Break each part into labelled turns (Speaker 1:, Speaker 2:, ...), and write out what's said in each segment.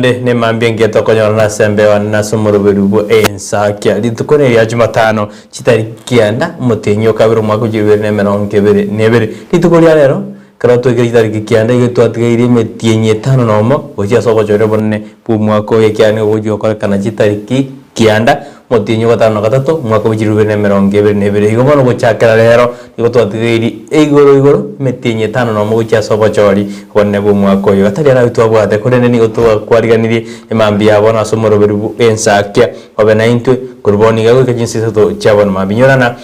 Speaker 1: Naende nemambia engiya tokonyorana ase embeo ane na ase omoroberi bwe ensakia. Rituko neria Jumatano, chitariki kianda, omotienyi o kabere omwaka o chibere na emerongo ebere na ebere. Rituko ria rero, ekero twaikire chitariki kianda igo twatigairie emetienyi etano na omo gochia ase obochori obonene bw'omwaka oyo ekiagera nigo gochia gokorekana chitariki kianda, omotienyi o gatano na gatato, omwaka bwe chilifu ibere na emerongo ebere na ebere. Igo bono gochakera rero nigo twatigairie igoro igoro emetienyi etano nomo gochia ase obochori obonene bw'omwaka oyo. Atari arabi twabwate, korende nigo twakwariganirie emambia ya bono ase omoroberi bw'ensakia obe naintwe, korwa bono iga goika chinsa isato chia bono mambia. Inyorana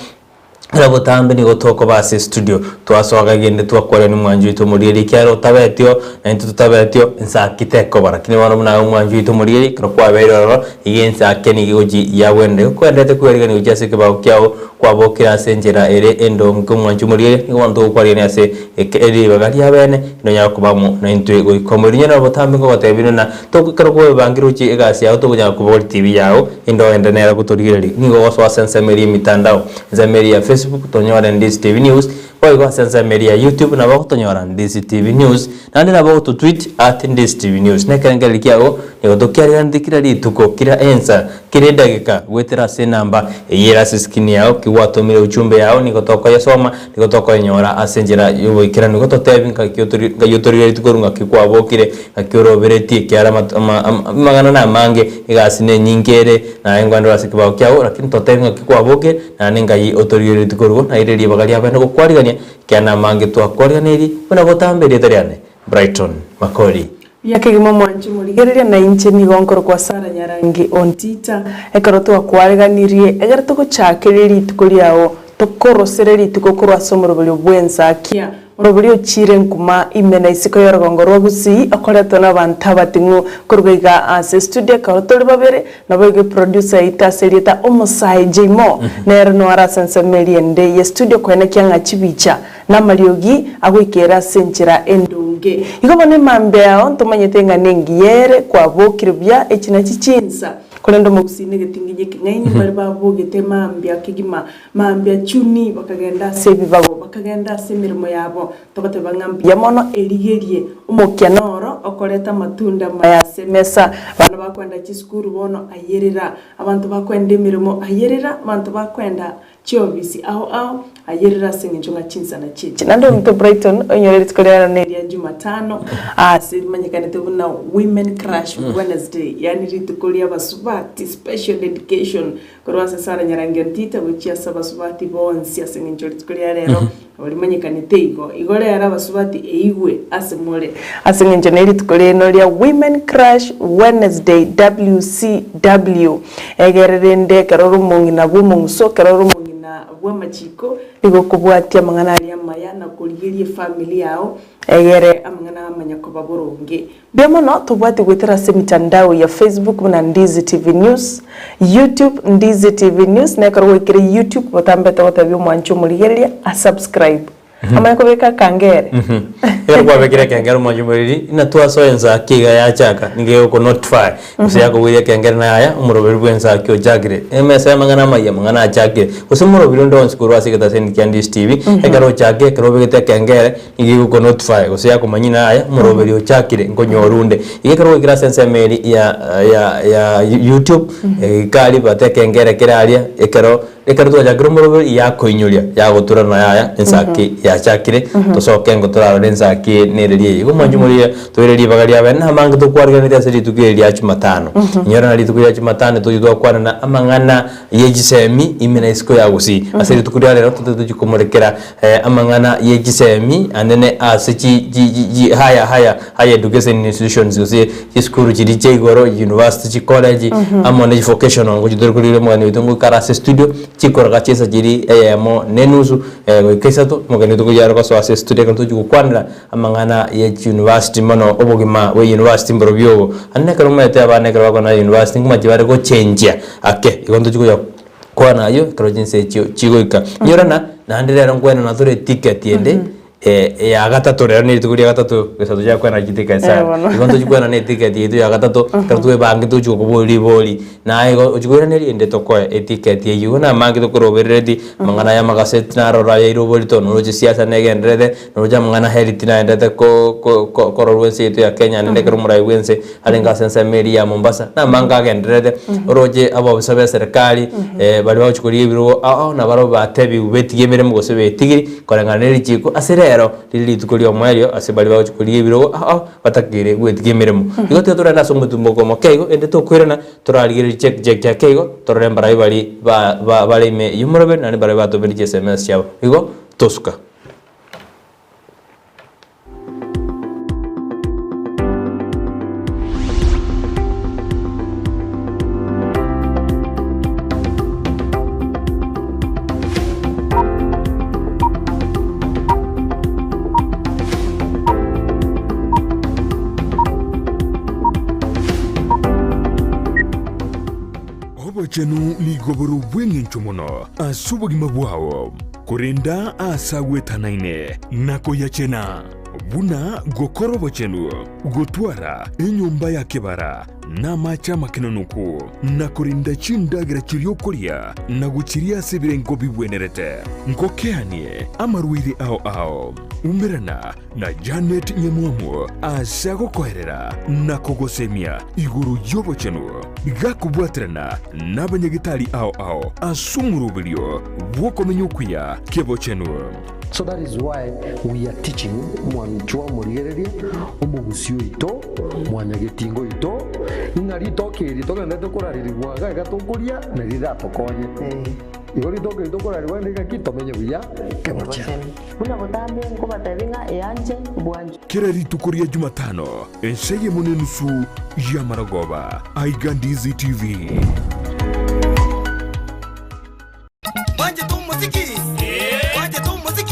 Speaker 1: Kera botambe nigo tokoba ase estudio, twasoa kegende twakwarania omwanchi oito omorigereria ekiagera otabetio naintwe totabetio ensaki tekoba. Lakini bono buna aye omwanchi oito omorigereria ekero kwabeire ororo iga ensaki nigo egochi yagwenera. Igo kwererete kwerigania gochia ase ekebao kiao kwabokire ase enchera ere endonge omwanchi omorigereria nigo bono togokwarigania ase eke ribaga ria bene nonyare koba amo naintwe goika omoerio. Onye nobotambe ngogotebirie buna ekero kwebangire gochia egasi yao tokonyara kobogoria TV yao Inde ogende nere gotorigereria, nigo ogosoa ase ensemo eria y'emitandao, ensemo eria ya Facebook tonyore Ndizi TV News, boigo ase ensemo eria ya YouTube nabo ogotonyora Ndizi TV News, naende nabo ogototweet at Ndizi TV News. Na ekerengererio kiago nigo tokiariganeti kera rituko, kera ensa, kera edageka goetera ase enamba eyio ere ase eskrini yao, ki gwatomire ujumbe yao nigo tokoyesoma, nigo tokoyenyora ase enchera y'oboikeranu. Nigo totebi ngaki otori ngai otorigeretie korwa ngaki kwabokire, Naki oroberetie, ekiagera amang'ana namange, egasi nenyinge ere, naye ngwendore ase ekebao kiao, lakini totebi ng'aki kwaboke, naende ngai otorigereretie korwa, naire ribaga riabene gokwarigania, ekiagera namange twakwariganeirie, buna botambe erieta riane, Brighton Makori.
Speaker 2: Buya kegima omwanchi omorigereria, na inche nigo nkorokwa Sarah Nyarangi Ontita, ekero twakwariganirie, ekero togochakeria rituko riao, tokorosere rituko korwa ase omoroberio bw'ensakia. Oroberio ochiire nkuma ime na isiko y'orogongo rwa Gusii okoretwa n'abanto abating'u koruga iga ase studio ekero tore babere, naboigo eproducer yaito ase erieta Omosae Jaymo nere noare ase ensemo eria ende ye studio koenekia ng'a chibicha na amariogi agoikera ase enchera endonge. Igo bono emambia yao ntomanyete ng'a nengiya ere kwabokire buya echi nachi chinsa korende omogusii negetinginyi ekeng'aini mbare babogete mambia kegima Mambia chuni bakagenda ase ebibago, bakagenda ase emeremo yabo, togoteba ng'a mbuya mono, erigerie omokia noro okoreta amatunda amaya ase emesa. Abana bakwenda chisukuru bono ayerera, abanto bakwenda emeremo ayerera, abanto bakwenda chiofisi ao ao ayerera ase eng'encho ng'a chinsana chiachi. Naende omonto Brighton oinyore rituko riaye na eria Jumatano ase rimanyekanete buna Women Crush Wednesday, yaani rituko ria abasubati special dedication Korwa ase Sara nyarangi Ontita gochia ase abasubati bonsi ase engencho rituko ria rero nabo rimanyekanete igo. Igo rero abasubati eigwe ase more ase engencho ne rituko riaino ria Women Crush Wednesday WCW. Egere rende ekero ore omong'ina bw'omong'uso ekero ore omong'ina bw'amachiko nigo okobwatia amang'ana aria amaya na korigeria efamiri yao egere amang'ana amanya koba boronge. Mbuya mono tobwate goetera ase emitandao ya Facebook buna Ndizi TV News, YouTube Ndizi TV News, na ekero gwaikire YouTube botambete gotebia omwanchi omorigereria a subscribe amanye kobeka akangere.
Speaker 1: Ekero kwabekire ekengere omwanchi omoriri, ng'a twasoa ensaki iga yachaka, nigo egoko notify, gose yakoboria ekengere na yaya, omoroberi bwa ensaki ochakire. Emesa ya amang'ana amaya, amang'ana achakire. Gose omoroberi onde onsi korwa ase egetaseni kia Ndizi TV, ekero ochakire, ekero obegete ekengere, Nigo egokonotify gose yakomanyia ng'a aya omoroberi ochakire nkonyora onde. Iga ekero gwaikire ase ensemo eria ya ya ya YouTube, iga aria bwate ekengere kere aria, ekero ekero twachakire omoroberi yakoinyoria yagotura na yaya ensaki yachakire, tosoke ngo torarore ensaki nereria eye. Igo mwanche moria toire ribaga ria bene amange tokwarigereretie ase rituko eri ria jumatano. Inyora na rituko ria jumatano tochia twakwanana amang'ana ye chisemi ime na isiko ya gusii. Ase rituko ria rero tote tochia komorekera Amang'ana ye chisemi anene ase chi chi chi chi higher higher higher education institutions gose chisukuru chiria chia igoro, university, chicollege, amo ne chivocational ngochi tore korigereria omogeni oito ngoikare ase estudio, chikoroka chinsa chiria eyemo na enusu goika isato, omogeni oito ngochia are gosoa ase estudio ekero tochi gokwanera amang'ana ye chiuniversity mono obogima bwa university mborobio obo. Naende ekero omanyete abana ekero bakona university nkomache bare gochenjia ake, igo ntochi konya. Kwana ayio ekero chinsa echio chigoika. Inyorana, naende rero nkwenana tore eticket ende. Eya gatato rero ne rituko ria gatato gose tochake koenana chitiketi
Speaker 2: Eh,
Speaker 1: sana.
Speaker 2: bono.
Speaker 1: Igo ntochi koenana etiketi yaito ya gatato, ekero twebange tochi gokoboria ribori, naye igo ochi koiraneria ende tokoe etiketi eywo. Igo namange tokoroberereti, amang'ana ya amagaseti naroro ayaire oborito, noroche siasa negendererete, noroche amang'ana health naenderete ko- ko- ko- kororwa ense yaito ya Kenya naende ekero omorai bwa ense arenge ase ensemo eria ya Mombasa, namange agendererete, oroche abaofisa ba eserekari baria bagochi korigia ebirogo ao nabarobwo batebiwe betigie emeremo gose betigiri, Koreng'ana ne richiiko ase rero rire rituko ri'omoerio ase baria bagochia korigia ebirogo ao batakeire gwetiga emeremo. Igo tiga torende ase omotumboko omoke igo, ende tokoirana torarigererie check check ake igo, torore mbarai baria ba ba bare ime y'omoroberi naende mbarai batobeire chiSMS chiabo. Igo tosuka.
Speaker 3: Obochenu nigo bore obw'engencho mono ase obogima bwao, korenda aase agwetanaine na koyachena, buna gokora obochenu, gotwara enyomba ya kebara, na amache amakenonoku, na korenda chindagera chiria okoria, na gochiria ase ebirengo bigwenerete. Ngokeanie amarwaire ao ao. Umerana na Janet Nyamwamu ase agokoerera na kogosemia igoro y'obochenu, gakobwaterana nabanyagetari ao ao ase omoroberio bw'okomenya okuya kebochenu.
Speaker 4: So that is why we are teaching mwanchwa omorigereria, omogusi oito, mwanyagetinga oito, ng'a ritoke eri togenderete korarerigwa iga iga tokoria nari riratokonye. Igo ritoke eri tokorarerigwa rinde ng'aki tomenye buya kebochenu.
Speaker 5: Buna botambe nkobatebia ng'a eanche bwanchwe.
Speaker 3: Kera rituko ria Jumatano, ensa eyemo na enusu y'amarogoba, aiga Ndizi TV.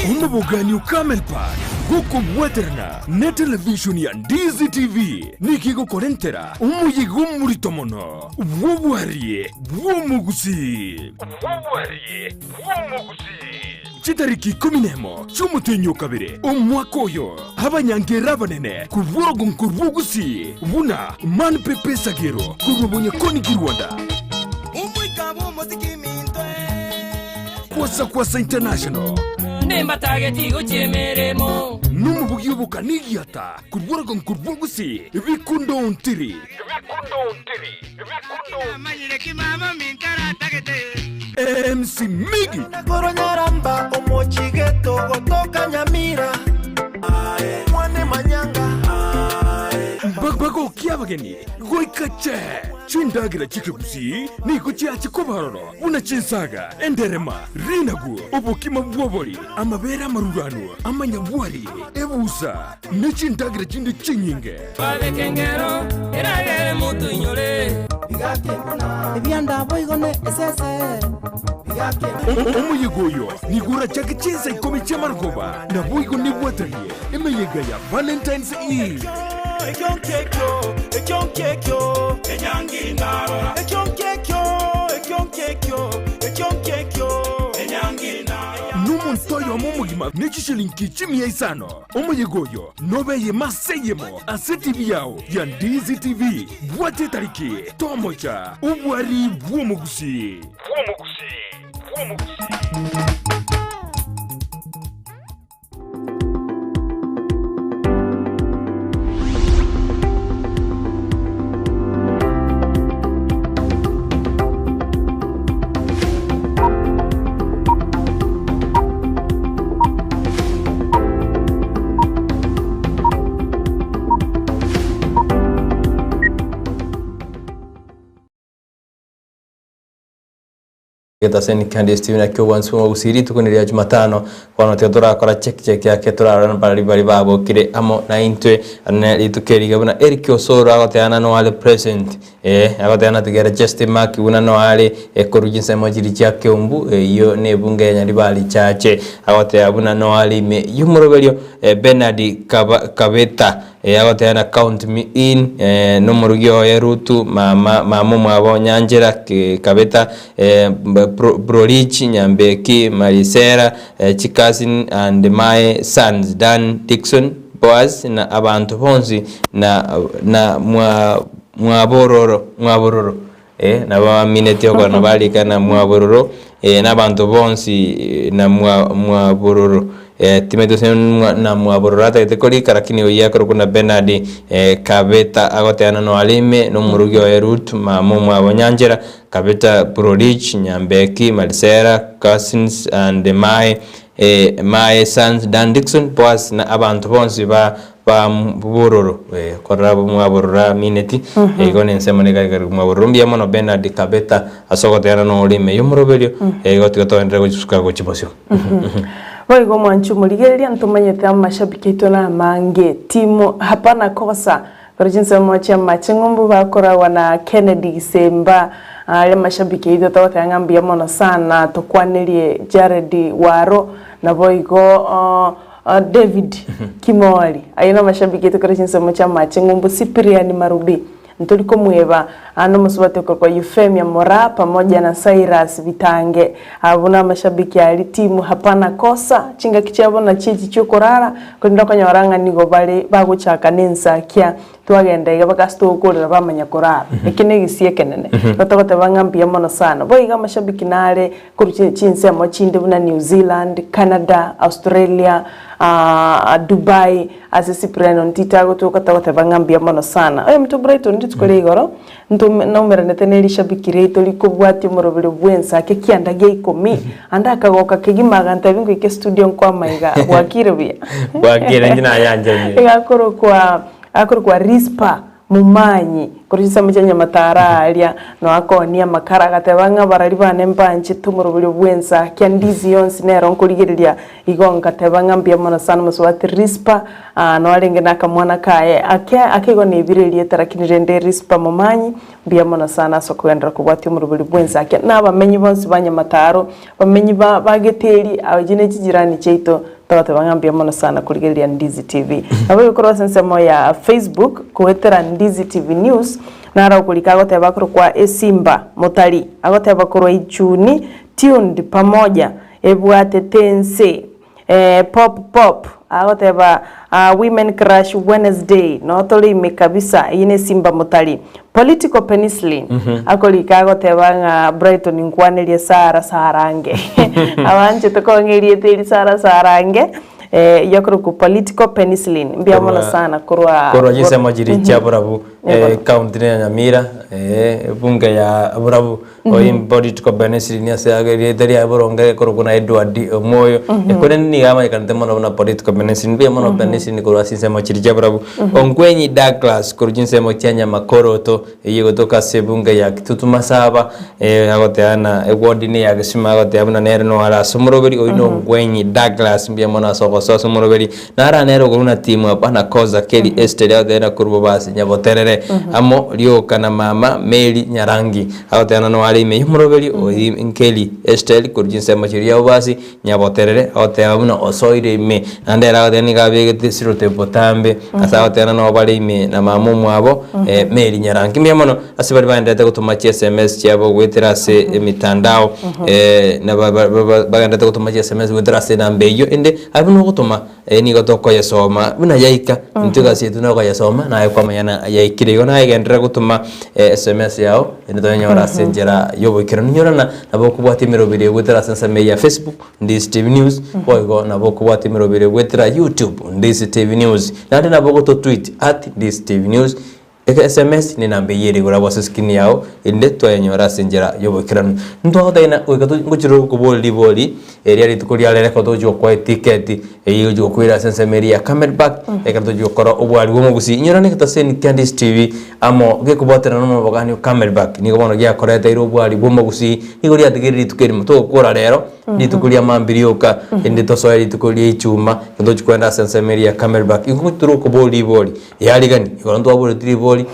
Speaker 3: Omobogani o Camel Park gokobwaterana ne television ya Ndizi TV nigo egokorentera omoyega omorito mono bw'obwari bw'omogusii. Chitariki ikomi nemo chi'omotienyi o kabere omwaka oyo, abanyangerera abanene korwa orogongo rw'Ogusii buna Man Pepe Sagero korwa Bonyakoni Kirwanda, Kwasa Kwasa International, nomobugi obokani egiata korwa orogongo rw'Ogusii Bikundo Ontiri. MC Miggy. Bagokia abageni goika che chindagera chi'ekegusii nigo chiache koba ororo buna chinsaga, enderema, rinagu, obokima bw'obori, amabere amaruranu, amanyabwari, ebusa, ne chindagera chinde chinyinge.
Speaker 6: Babeke engero eragere motoinyore.
Speaker 3: Omoyega oyo nigo orachake chinsa ikomi chi'amarogoba, naboigo nebwateranie emeyega ya Valentine's Eve. Nomonto oyomo omogima ne chishilingi chimia isano. Omoyega oyo nobe eyemo ase eyemo ase TV yao ya Ndizi TV. Bwata etariki, tomocha, obwari bw'omogusii.
Speaker 1: Getaseni Candice Steven akio gwansi bwa Gusii rituko ria Jumatano bono tiga torakora check check yake torarora bari bari babokire amo na intwe ane rituko eriga buna Eric Osoro agotebana no are present. Ee, agoteba natigere Chesti Mark buna noare korwa chinsemo chiria chia Keumbu, eyio nebunge ya Nyaribari Chache. Agoteba buna noare ime y'omoroberio Bernard Kabeta. Ee, agoteba na count me in nomorugi oye Rutu, mama mama omwabo Nyanchera Kabeta, Brorich Nyambeki, Marisera, Chicousin and my sons Dan, Dickson, Boaz na abanto bonsi na na mwa mwabororo mwabororo eh, nabo baminetie okora na barika na mwabororo eh, na abanto bonsi na mwa mwabororo eh, timanyeti gose mwa na mwabororo atagete korika lakini oyio akorokwa na Bernard eh, Kabeta agoteana noare ime na omorugi oye Ruth mama omwabo Nyanchera Kabeta Brorich Nyambeki Marisera Cousins and my Ee, my sons Dan Dickson, Boaz na abanto bonsi ba ba bororo eh, korora mwabororo amineti igo nensemo niga igari mwabororo mbuya mono Bernard Kabeta ase ogoteana nore ime y'omoroberio igo tiga togenderere gochisuka gochia bosio.
Speaker 2: Boigo omwanchi omorigereria ntomanyete amashabiki aito namange timu hapana kosa Korwa chinsemo chi'amache ng'umbu bakoragwa na Kennedy Gisemba, aria amashabiki aito togoteba ng'a mbuya mono sana tokwanerie Jared Waro naboigo David Kimori. Ayio namashabiki aito korwa chinsemo chi'amache ng'umbu Cyprian Marubi ntori komweba ande omosubati okorokwa Euphemia Moraa pamoja na Cyrus Bitange. Abwo namashabiki aria timu hapana kosa chingaki chiabo nachio echi chiokorara Korende okonyora ng'a nigo bare bagochaka nensakia, twagenda iga mpaka ase togokorera bamanya korara. Ekio negesio ekenene. Igo togoteba ng'a mbuya mono sana. Boigo amashabiki nare korwa chi chinsemo chinde buna New Zealand, Canada, Australia, Dubai, ase Cyprian Ontito agotoka togoteba ng'a mbuya mono sana. Oyominto Brighton rituko ria igoro, Ntome naumeranete ne rishabiki riaito rikobwatia omoroberio bw'ensa ake kianda gia ikomi, ande akagoka kegima agantebia ngoike studio nkwama iga, bwakire buya?
Speaker 1: Bwakire inche nayancheire.
Speaker 2: Iga akorokwa akorokwa Rispa Momanyi korwa chinsemo chia Nyamataro aaria, no akoonia amakara agateba ng'a barari bane mbanchete omoroberio bw'ensa ake ndizi yonsi nero nkorigereria Igo ngateba ng'a mbuya mono sana omosubati Rispa, aa no arenge nakamwana kaye ake, ake igo nebire erieta lakini rende Rispa momanyi, mbuya mono sana ase okogenderera kobwatia omorobori bwensi ake na abamenyi bonsi ba Nyamataro, abamenyi ba ba Geteri, aye ne chijirani chiaito, togoteba ng'a mbuya mono sana korigereria Ndizi TV. Nabo egokorwa ase ensemo ya Facebook, goetera Ndizi TV News, naro okorika agoteba akorokwa Esimba Motari, agoteba korwa Ichuni, tuned pamoja. Ebwatete ense eh, pop pop agoteba ah, women crush Wednesday no tore ime kabisa eyio ne simba motari political penicillin akorika agoteba ng'a Brighton nkwanerie Sarah Sarange abanchete kong'a erieta eri Sarah Sarange eh, eyio akorokwa political penicillin mbuya mono
Speaker 1: Korwa-
Speaker 2: sana korwa
Speaker 1: korwa chinsemo chiria chia borabu eh, county ya Nyamira eh, ebunge ya borabu Oyo political penicillin ase erieta riaye boronge ekorokwa na Edward Omoyo korende nigo amanyekanete mono buna political penicillin mbuya mono penicillin korwa ase ensemo chiria chia barabwo. Ongwenyi Douglas korwa chinsemo chia Nyamakoroto eyio egotoka ase ebunge ya Kitutu Masaba agoteba na eward ine ya Gesima agoteba buna nere no are ase omoroberi oyio na Ongwenyi Douglas mbuya mono ase ogosoa ase omoroberi. Nara nere okorwa na timu Hapana Koza Kelly Esiteri agoteba na korwa Bobasi Nyaboterere amo rioka na mama Mary Nyarangi agoteba na noare ime y'omoroberi oyi Kelly Esiteri korwa chinsemo chiria Bobasi Nyaboterere agoteba buna osoire ime naende ere agoteba nigo abegete sirote botambe ase agoteba na noo bare ime na mama omwabo Mary Nyarangi. Mbuya mono ase baria baenderete gotoma chi sms chiabo goetera ase emitandao na bagenderete gotoma chi sms goetera ase enamba eyio ende Aye buna ogotoma, eh, nigo tokoyesoma buna yaika, intwe egasi yaito nokoyesoma, naye kwamanya na yaikire. Igo naye genderera gotoma sms yao, naende toyenyore ase enchera ya oboikeranu. Inyora ng'a nabo okobwatia emeroberi eye goetera ase ensemo eye ya Facebook, Ndisi TV News, boigo nabo okobwatia emeroberi eye goetera YouTube, Ndisi TV News. Naende nabo ogototweet at Ndisi TV News, Eke sms nenamba eyio ere igoro abwo ase screen yao, erinde twayenyora ase enchera y'oboikeranu. Ntwagotebia ng'a goika to ngochire gokoboria ribori eria rituko ria rero ekero togochia gokoa etiketi eyio egochia gokoira ase ensemo eria ya Camelback, ekero togochia gokora obwari bwa omogusii. Inyora na egetaseni kia Ndisi TV amo gekobwaterana na omobogani o Camelback, nigo bono giakoreteire obwari bwa omogusii, nigo riatigaire rituko erimo togokora rero. Rituko ria mambia rioka, erinde tosoe rituko ria ichuma, ekero tochia kogenda ase ensemo eria ya Camelback. Igo tore okoboria ribori, yarigani, igoro ntwaboretie ribori,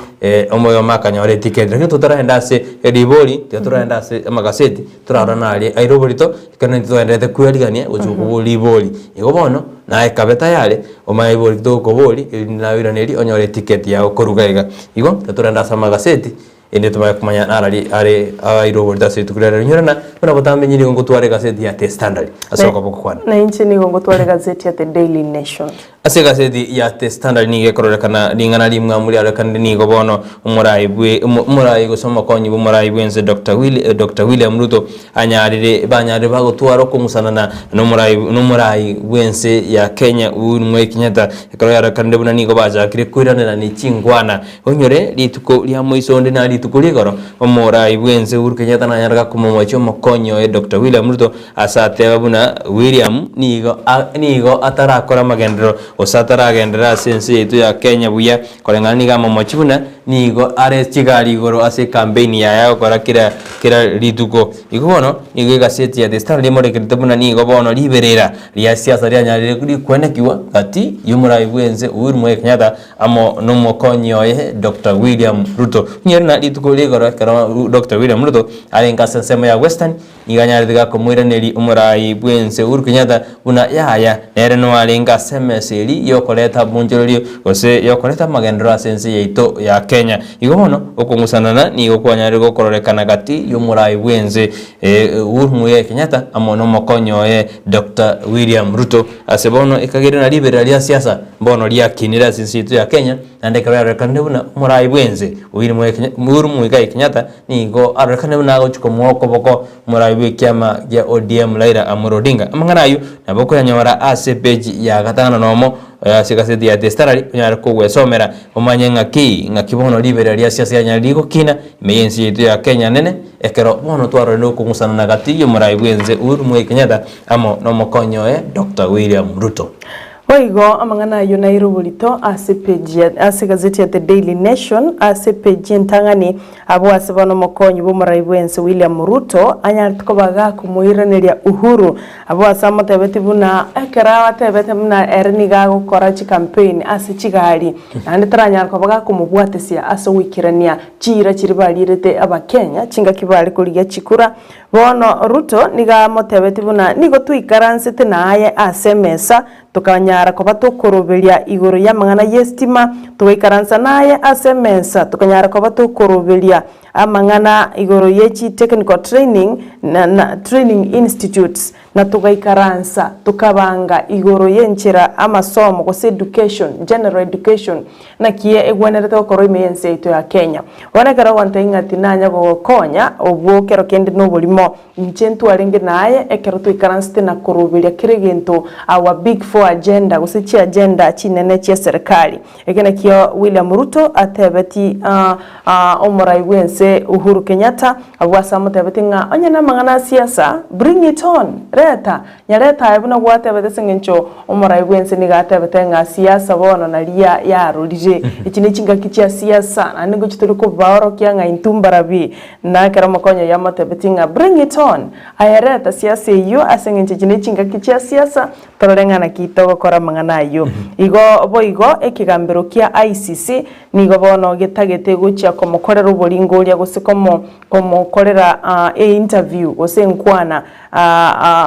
Speaker 1: omoyomo akanyora etiketi. Lakini totaragenda ase eribori, tiga toragende ase amagaseti, torarore naria aire oborito, ekero intwe togendererete kwerigania gochia gokoboria ribori. Igo bono, naye kabe tayari, omanye ribori ki togokoboria, erinde naye oiranerie onyore etiketi yago korwa iga iga. Igo, tiga toragende ase amagaseti, Erinde tobare komanya narari are abaire oborito ase rituko riria rinyurana, buna botambe inche nigo ngotwara egaseti ya The Standard ase okoboko kwane.
Speaker 2: Na inche nigo ngotwara egazeti ya The Daily Nation.
Speaker 1: Ase egaseti ya The Standard nigo ekororekana ring'ana rimwamu riarorekanire nigo bono omorai bwe omorai gose omokonyi bw'omorai bw'ense Doctor Willi Doctor William Ruto anyarire banyarire bagotwara okong'usanana nomorai nomorai bw'ense ya Kenya Uhuru Muigai Kenyatta ekero yarorekanire buna nigo bachakire koiranerania chingwana Onyore rituko ria moiso onde na rituko ri'igoro, omorai bw'ense Uhuru Kenyatta nanyare gakomomochia omokonyi oye Doctor William Ruto ase ateba buna William nigo nigo atarakora amagenderero gose ataragenderera ase ense yaito ya Kenya buya koreng'ana nigo amomochi buna nigo are chigari igoro ase ekampeini yaye agokora kera kera rituko. Igo bono nigo egaseti ya The Standard emorekerete buna nigo bono riberera ria siasa rianyarire rikwenekigwa gati y'omorai bw'ense Uhuru Muigai Kenyatta amo nomokonyi oye Doctor William Ruto. Onyore na rituko rigoro ekero Doctor William Ruto arenge ase ensemo ya Western, nigo anyarete gakomoiraneria omorai bw'ense Uhuru Kenyatta buna yaya nere noarenge ase emesa eria yokoreta bonchorerio gose yokoreta amagenderero ase ense yaito ya Kenya. Igo bono okong'usanana nigo kwanyarire gokororekana gati y'omorai bw'ense Uhuru Muigai Kenyatta amo nomokonyi oye Doctor William Ruto. Ase bono ekageire na riberera ria siasa mbono riakinire ase ense yaito ya Kenya, naende ekero yarorekanire buna omorai bw'ense Uhuru Muigai Kenyatta nigo arorekanire buna agochia komoa okoboko omorai bw'ekiama gia ODM Raila Amolo Odinga. Amang'ana ayio nabo okoyanyora ase epeji ya gatano nomo ase egaseti ya The Standard onyare kogwesomera omanye ng'aki ng'aki bono riberera ria siasa rianyare rigokina ime y'ense yaito ya Kenya nene ekero bono twarorire okong'usanana gati y'omorai bw'ense Uhuru Muigai Kenyatta amo nomokonyi oye Doctor William Ruto.
Speaker 2: Boigo amang'ana ayio naire oborito ase epeji ya ase egazeti ya The Daily Nation ase epeji entang'ani abwo ase bono omokonyi bw'omorai bw'ense William Ruto anyarete koba gakomoiraneria Uhuru abwo ase amotebeti buna ekero abatebete buna ere nigo agokora chicampaign ase chigari naende taranyara koba gakomobwatesia ase ogoikerania chiira chiria barierete abakenya chingaki bare korigia chikura Bono Ruto nigo amotebetie buna nigo twaikaransete naye ase emesa, tokanyara koba tokoroberia igoro y'amang'ana y'estima, togaikaransa naye ase emesa, tokanyara koba tokoroberia amang'ana igoro ye chi technical training na na training institutes, na togaikaransa tokabanga igoro y'enchera amasomo gose education, general education, Naki egwenerete gokorwa ime y'ense yaito ya Kenya. Bono ekero ogontebia ng'a tinanya gogokonya, obwo kero kende noborimo. Inche ntwarenge naye ekero twaikaransete na koroberia kera egento our big four agenda gose chiagenda chinene chia serikali. Eke nakio William Ruto atebeti omorai bwense Uhuru Kenyatta, abwo ase amotebeti ng'a onye namang'ana a siasa, bring it on, reta. Nyarete aye buna gwatebete ase engencho omorai bw'ense nigo atebete ng'a siasa bono naria yarorire. Echi ne chingaki chia siasa, naende ngochia tore kobaorokia ng'a intwe mbarabi. Na ekero omokonyi oyio amotebetie ng'a bring it on, aye reta siasa eyio ase engencho echi ne chingaki chia siasa, torore ng'a naki togokora amang'ana ayio. Igo boigo ekegambero kia ICC nigo bono getagete gochia komokorera oboringoria gose komo komokorera einterview gose enkwana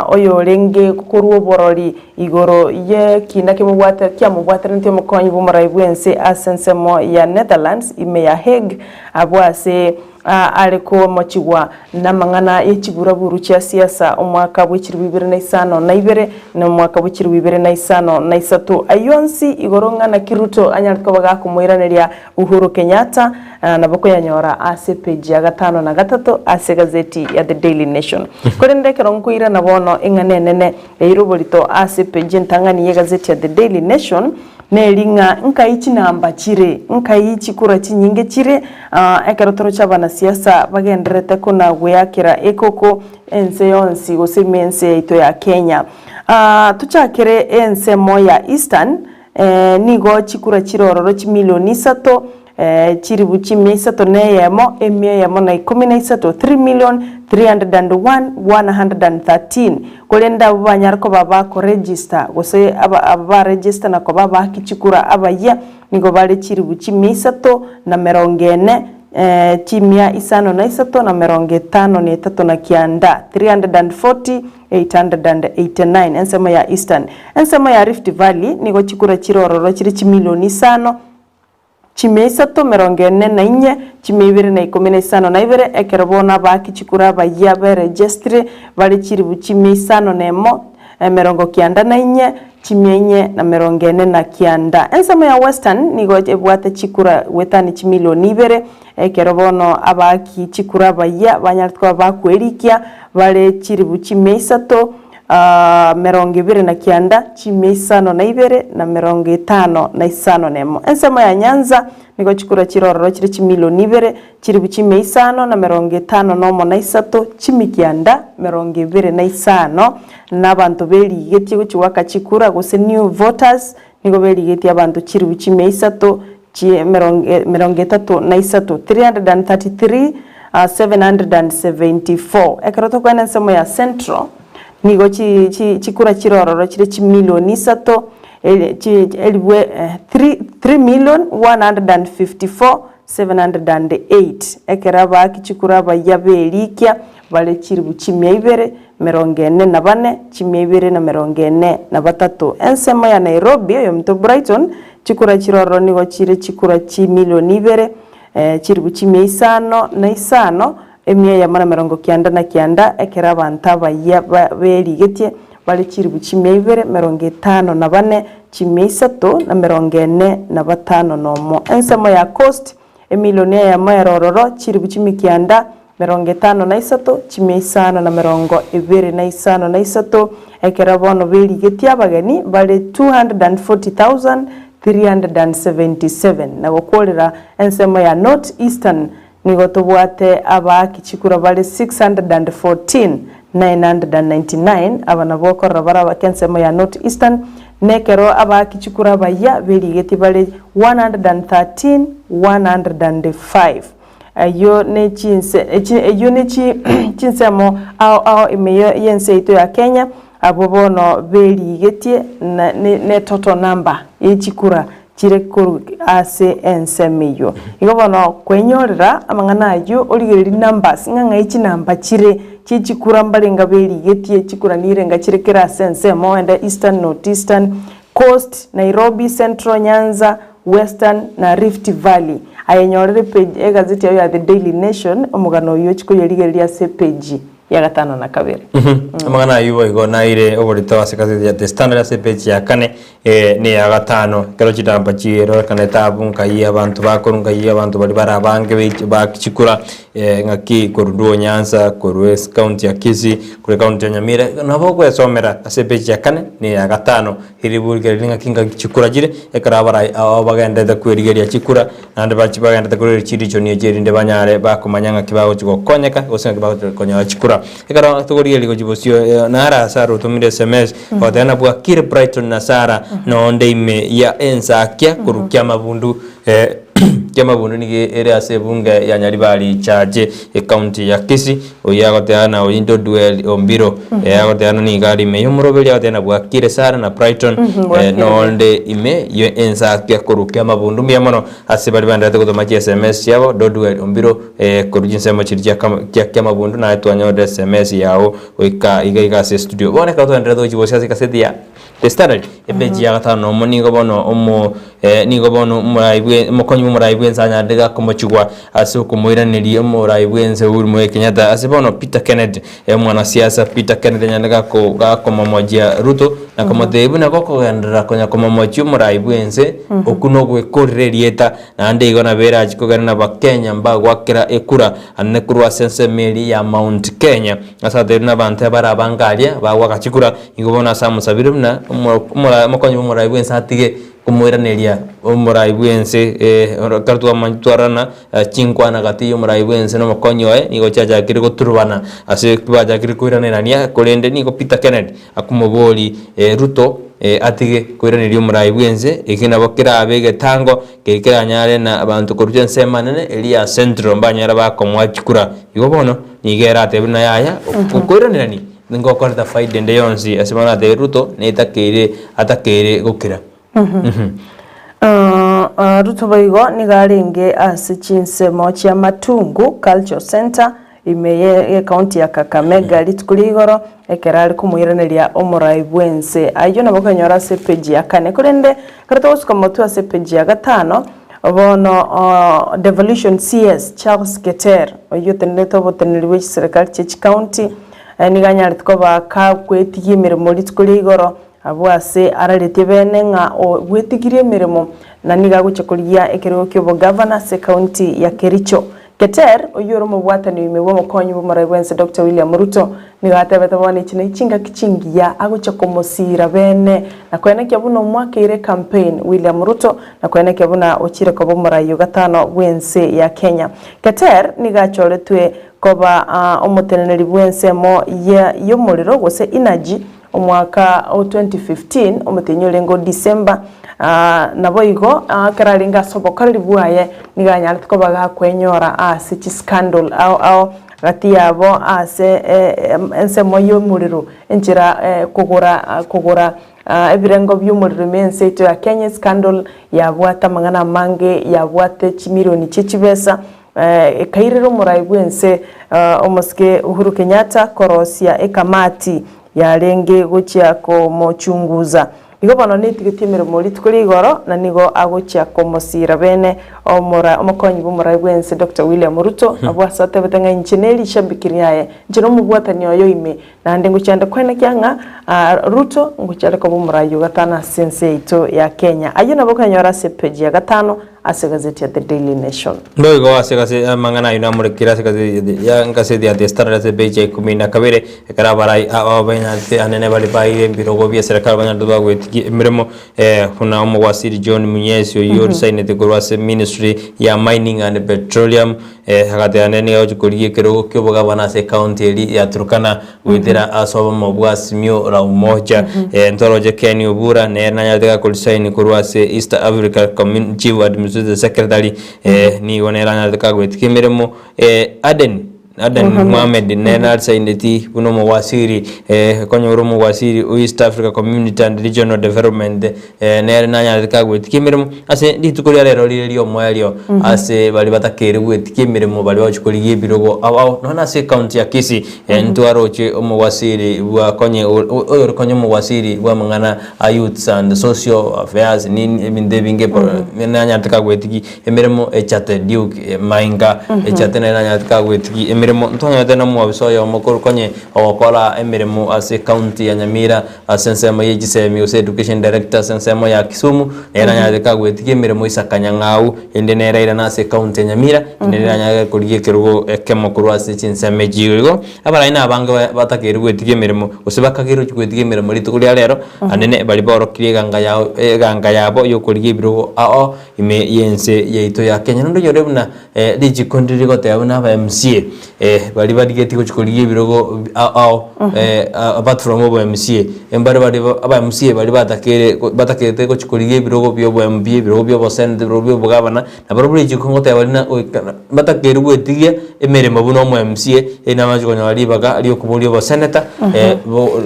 Speaker 2: Oyorenge korua oborori igoro y'ekina kimobwate kiamobwateraneti omokonyi bw'omorai bw'ense ase ensemo ya Netherlands ime ya Hague, abwo ase are komochigwa namang'ana ye chiburaburu chia siasa omwaka bwe chilifu ibere na isano na ibere na omwaka bwe chilifu ibere na isano na isato. Ayio onsi igoro ng'a naki Ruto anyarete koba gakomoiraneria Uhuru Kenyatta nabo koyanyora ase epeji ya gatano na gatato ase egazeti ya The Daily Nation. Korende ekero nkoirana bono eng'ana enene eire oborito ase epeji entang'ani y'egazeti ya The Daily Nation neri ng'a nkai chinamba chire, nkai chikura chinyinge chire ekero toroche abanasiasa bagendererete kona goeakera ekoko ense yonsi gose ime ense yaito ya Kenya. Tochakere ensemo ya Eastern. Nigo chikura chire ororo chimilioni isato. Chilifu chimia isato na eyemo, emia eyemo na ikomi na isato, 3,301,113. Korende abwo banyare koba bakoregister, gose aba aba baregister na koba abaaki chikura abayia, nigo bare chilifu chimia isato na merongo ene, chimia isano na isato na merongo etano na etato na kianda, 340,889, ensemo ya Eastern. Ensemo ya Rift Valley nigo chikura chire ororo chire chimilioni isano, Chimia isato merongo ene na inye, chimia ibere na ikomi na isano na ibere, ekero bono abaaki chikura abayia beregestire bare chilifu chimia isano na emo, emerongo kianda na inye, chimia inye na merongo ene na kianda. Ensemo ya Western nigo ebwate chikura goetania chimilioni ibere, ekero bono abaaki chikura abayia banyarete koba bakwerikia bare chilifu chimia isato Merongo ebere na kianda, chimia isano na ibere, na merongo etano na isano nemo. Ensemo ya Nyanza nigo chikura chire ororo chire chimilioni ibere, chilifu chimia isano na merongo etano nomo na isato, chimia kianda, merongo ebere na isano, na abanto berigetie gochia goaka chikura, gose new voters, nigo berigetie abanto chilifu chimia isato, chi merongo etato na isato, 333, 774. Ekero tokoenda ensemo ya Central, nigo chi chi chikura chire ororo chire chimilioni isato, chi elifu 3,154,708. Ekero abaaki chikura abayia b'erikia bare chilifu chimia ibere, merongo ene na bane, chimia ibere na merongo ene na batato. Ensemo ya Nairobi, oyominto Brighton, Chikura chiroro nigo chire chikura chimilioni ibere, chilifu chimia isano na isano, emia eyemo na merongo kianda na kianda, ekero abanto abayia berigetie bare chilifu chimia ibere, merongo etano na bane, chimia isato na merongo ene na batano nomo. Ensemo ya Coast, emilioni eyemo ere ororo, chilifu chimia kianda, merongo etano na isato, chimia isano na merongo ebere na isano na isato, ekero bono berigetie abageni bare 240,377. Na gokorera ensemo ya North Eastern nigo tobwate abaaki chikura bare 614,999, aba nabwo okorora bare abake ensemo ya North Eastern, na ekero abaaki chikura abayia berigetie bare 113,105. Eyio ne chinse eyio ne chinsemo ao ao ime y'ense yaito ya Kenya, abwo bono berigetie ne total number ye chikura chire korwa ase ensemo eyio. Igo bono kwenyorera amang'ana ayio origererie numbers ng'a ng'ai chinamba chire chie chikura mbarenga berigetie chikura nirenga chire kera ase ensemo ogende Eastern, North Eastern, Coast, Nairobi, Central, Nyanza, Western na Rift Valley. Aye nyorera epage egazeti yao ya The Daily Nation omogano oyio ochie koyerigereria ase epeji ya gatano na kabere.
Speaker 1: Amang'ana ayio boigo naire oborito ase egazeti ya The Standard ase epeji ya kane na eya gatano. Ekero chinamba chirorekanete abwo nkai abanto bakorwa nkai abanto baria bare abange bachikura ng'aki korwa Luo Nyanza, korwa ekaunti ya Kisii, korwa ekaunti ya Nyamira, nabo ogwesomera ase epeji ya kane na eya gatano. Riburukeri ng'aki ngaki chikura chire, ekero abarai ao bagenderete kwerigeria chikura, naende bachi bagenderete korigereria chirichoni echi erinde banyare bakomanya ng'aki bagochia gokonyeka, gose ng'aki bagochia konyora chikura. Ekero tokorigereria gochia bosio naro ase arotomire sms, ogoteba ng'a bwakire Brighton na Sarah, nonde ime ya ensakia korwa kiamabundu Kiamabundu nigo ere ase ebunge ya Nyaribari Chache, ecounty ya Kisii. Oyio agoteba na Ointo Duel Ombiro agoteba na nigo are ime y'omoroberi agoteba na bwakire Sarah na Brighton nonde ime ye ensakia korwa Kiamabundu. Mbuya mono ase baria baenderete gotoma chi sms chiabo Dodwell Ombiro korwa chinsemo chiria chia Kiamabundu naye twanyorire sms yao goika iga iga ase estudio. Bono ekero twaenderete gochia bosia ase egaseti ya The Standard, epeji ya gatano nomo nigo bono omo nigo bono omorai bwe omokonyi bw'omorai bw'ense anyarete gakomochigwa ase okomoiraneria omorai bw'ense Uhuru Muigai Kenyatta ase bono Peter Kenneth omwanasiasa Peter Kenneth anyarete gako gakomomochia Ruto na komotebia buna gokogenderera konya komomochia omorai bw'ense okwo nogwekorera erieta naende igo nabo erachi kogera nabakenya mbagwakera ekura ane korwa ase ensemo eria ya Mount Kenya ase atebirie buna abanto abare abange aria bagwaka chikura. Igo bono ase amosabire buna omokonyi bw'omorai bw'ense atige komoiraneria omorai bw'ense ekero twarorana chinkwana gati y'omorai bw'ense na omokonyi oye nigo chiachakire goturubana ase bachakire koiranerania korende nigo Peter Kennedy akomoboria Ruto. Atige koiraneria omorai bw'ense, eke nabo kerabe egetango keria keranyare na abanto korwa ensemo enene eria ya Central mbanyare bakomoa chikura. Igo bono nigo eratebe buna yaya okoiranerani ningokoreta faida ende yonsi ase bono atebi Ruto netakeire atakeire gokira.
Speaker 2: Ruto boigo nigo arenge ase chinsemo chia Matungu Cultural Centre Ime y'ecounty ya Kakamega rituko ria igoro ekero are komoiraneria omorai bw'ense. Ayio nabo okonyora ase epeji ya kane. Korende ekero togosuka motwe ase epeji ya gatano, bono Devolution CS Charles Keter oyio otenerete oboteneneri bwe chiserekari chie chicounty nigo anyarete koba kakwetigia emeremo rituko ria igoro abwo ase araretie bene ng'a bwetigirie emeremo na nigo agochia korigia ekerogo ki'obogavana ase ecounty ya Kericho. Keter, oyio ore omobwatani oime bw'omokonyi bw'omorai bw'ense Doctor William Ruto, nigo atebete bono echi ne chingaki chingiya agochia komosiira bene na koenekia buna omwakeire ecampaign William Ruto na koenekia buna ochire koba omorai o gatano bw'ense ya Kenya. Keter nigo achoretwe koba omoteneneri bw'ensemo y'omorero gose energy Omwaka o 2015, omotienyi orenge o December, naboigo ekero arenge ase obokoreri bwaye nigo anyarete koba gakwenyora ase chiscandal ao ao gati yabo ase ensemo y'omorero enchera kogora kogora ebirengo bi'omorero ime ense yaito ya Kenya escandal yabwate amang'ana amange yabwate chimilioni chie chibesa Ekairera omorai bw'ense omosike Uhuru Kenyatta korosia ekamati yarenge gochia komochunguza. Igo bono netigetie emeremo rituko ria igoro na nigo agochia komosiira bene omokonyi bw'omorai bw'ense Doctor William Ruto abwo ase atebete ng'a inche ne rishabiki riaye, inche nomobwatani oye ime naende ngochia nde koenekia ng'a Ruto ngochia are koba omorai o gatano ase ense yaito ya Kenya. Ayio nabo okonyora ase epeji ya gatano Ase egazeti ya The Daily Nation.
Speaker 1: Boigo ase egase amang'ana ayio namorekire ase egazeti ya egazeti ya The Standard ase epeji ya ikomi na kabere, ekero abarai aba abanyarete anene baria baeire ebirogo bia eserekari banyarete bagwetigia emeremo buna omowaziri John Munyesi oyio orisainete korwa ase ministry ya Mining and Petroleum agateba nere nigo agochia korigia ekerogo kia obogabana ase ecounty eria ya Turkana Goetera ase obomo bwa Azimio la Umoja, ntoroche Ken Obura nere nanyarete gakorisaini korwa ase East Africa Community Chief Administrative Secretary, nigo nere anyarete kagoetika emeremo. Aden Aden Mohamed nere narisaineti buna omowaziri, konyora omowaziri o East Africa Community and Regional Development, nere nanyarete kagoetika emeremo ase rituko ria rero rire riomoerio ase baria batakeire goetika emeremo baria bagochia korigia ebirogo ao ao nonya ase ecounty ya Kisii ntwaroche omowaziri bwa konye oyore konye omowaziri bwa amang'ana a youths and social affairs nini ebinto ebinge nanyarete kagoetiki emeremo echate Duke Mainga echate nere nanyarete kagoetiki emeremo ntwanyarete na omwabisa oyomo korwa konye ogokora emeremo ase ecounty ya Nyamira Ase ensemo ye chisemi gose education director ase ensemo ya Kisumu nere nanyarete kagwetigia emeremo Isaac Nyang'au ende nere airane ase ecounty ya Nyamira ende nere anyare korigia ekerogo ekemo korwa ase chinsemo echi igo igo abarai na abange batakeire gwetigia emeremo gose bakageirwe gochia gwetigia emeremo rituko ria rero anene baria baorokirie eganga yao eganga yabo yokorigia ebirogo ao ime yense yaito ya Kenya. Naende onyore buna richiko ndire rigoteba buna aba MCA baria barigetie gochia korigia ebirogo ao apart from obo MCA, mbare baria aba MCA baria batakeire batakerete gochia korigia ebirogo bia obo MP, ebirogo bia oboseneta, ebirogo bia obogavana, nabarobwo richiko ngoteba baria na goika mbatakeire goetigia emeremo buna omo MCA, eri nabo bagochia konyora ribaga riokoboria oboseneta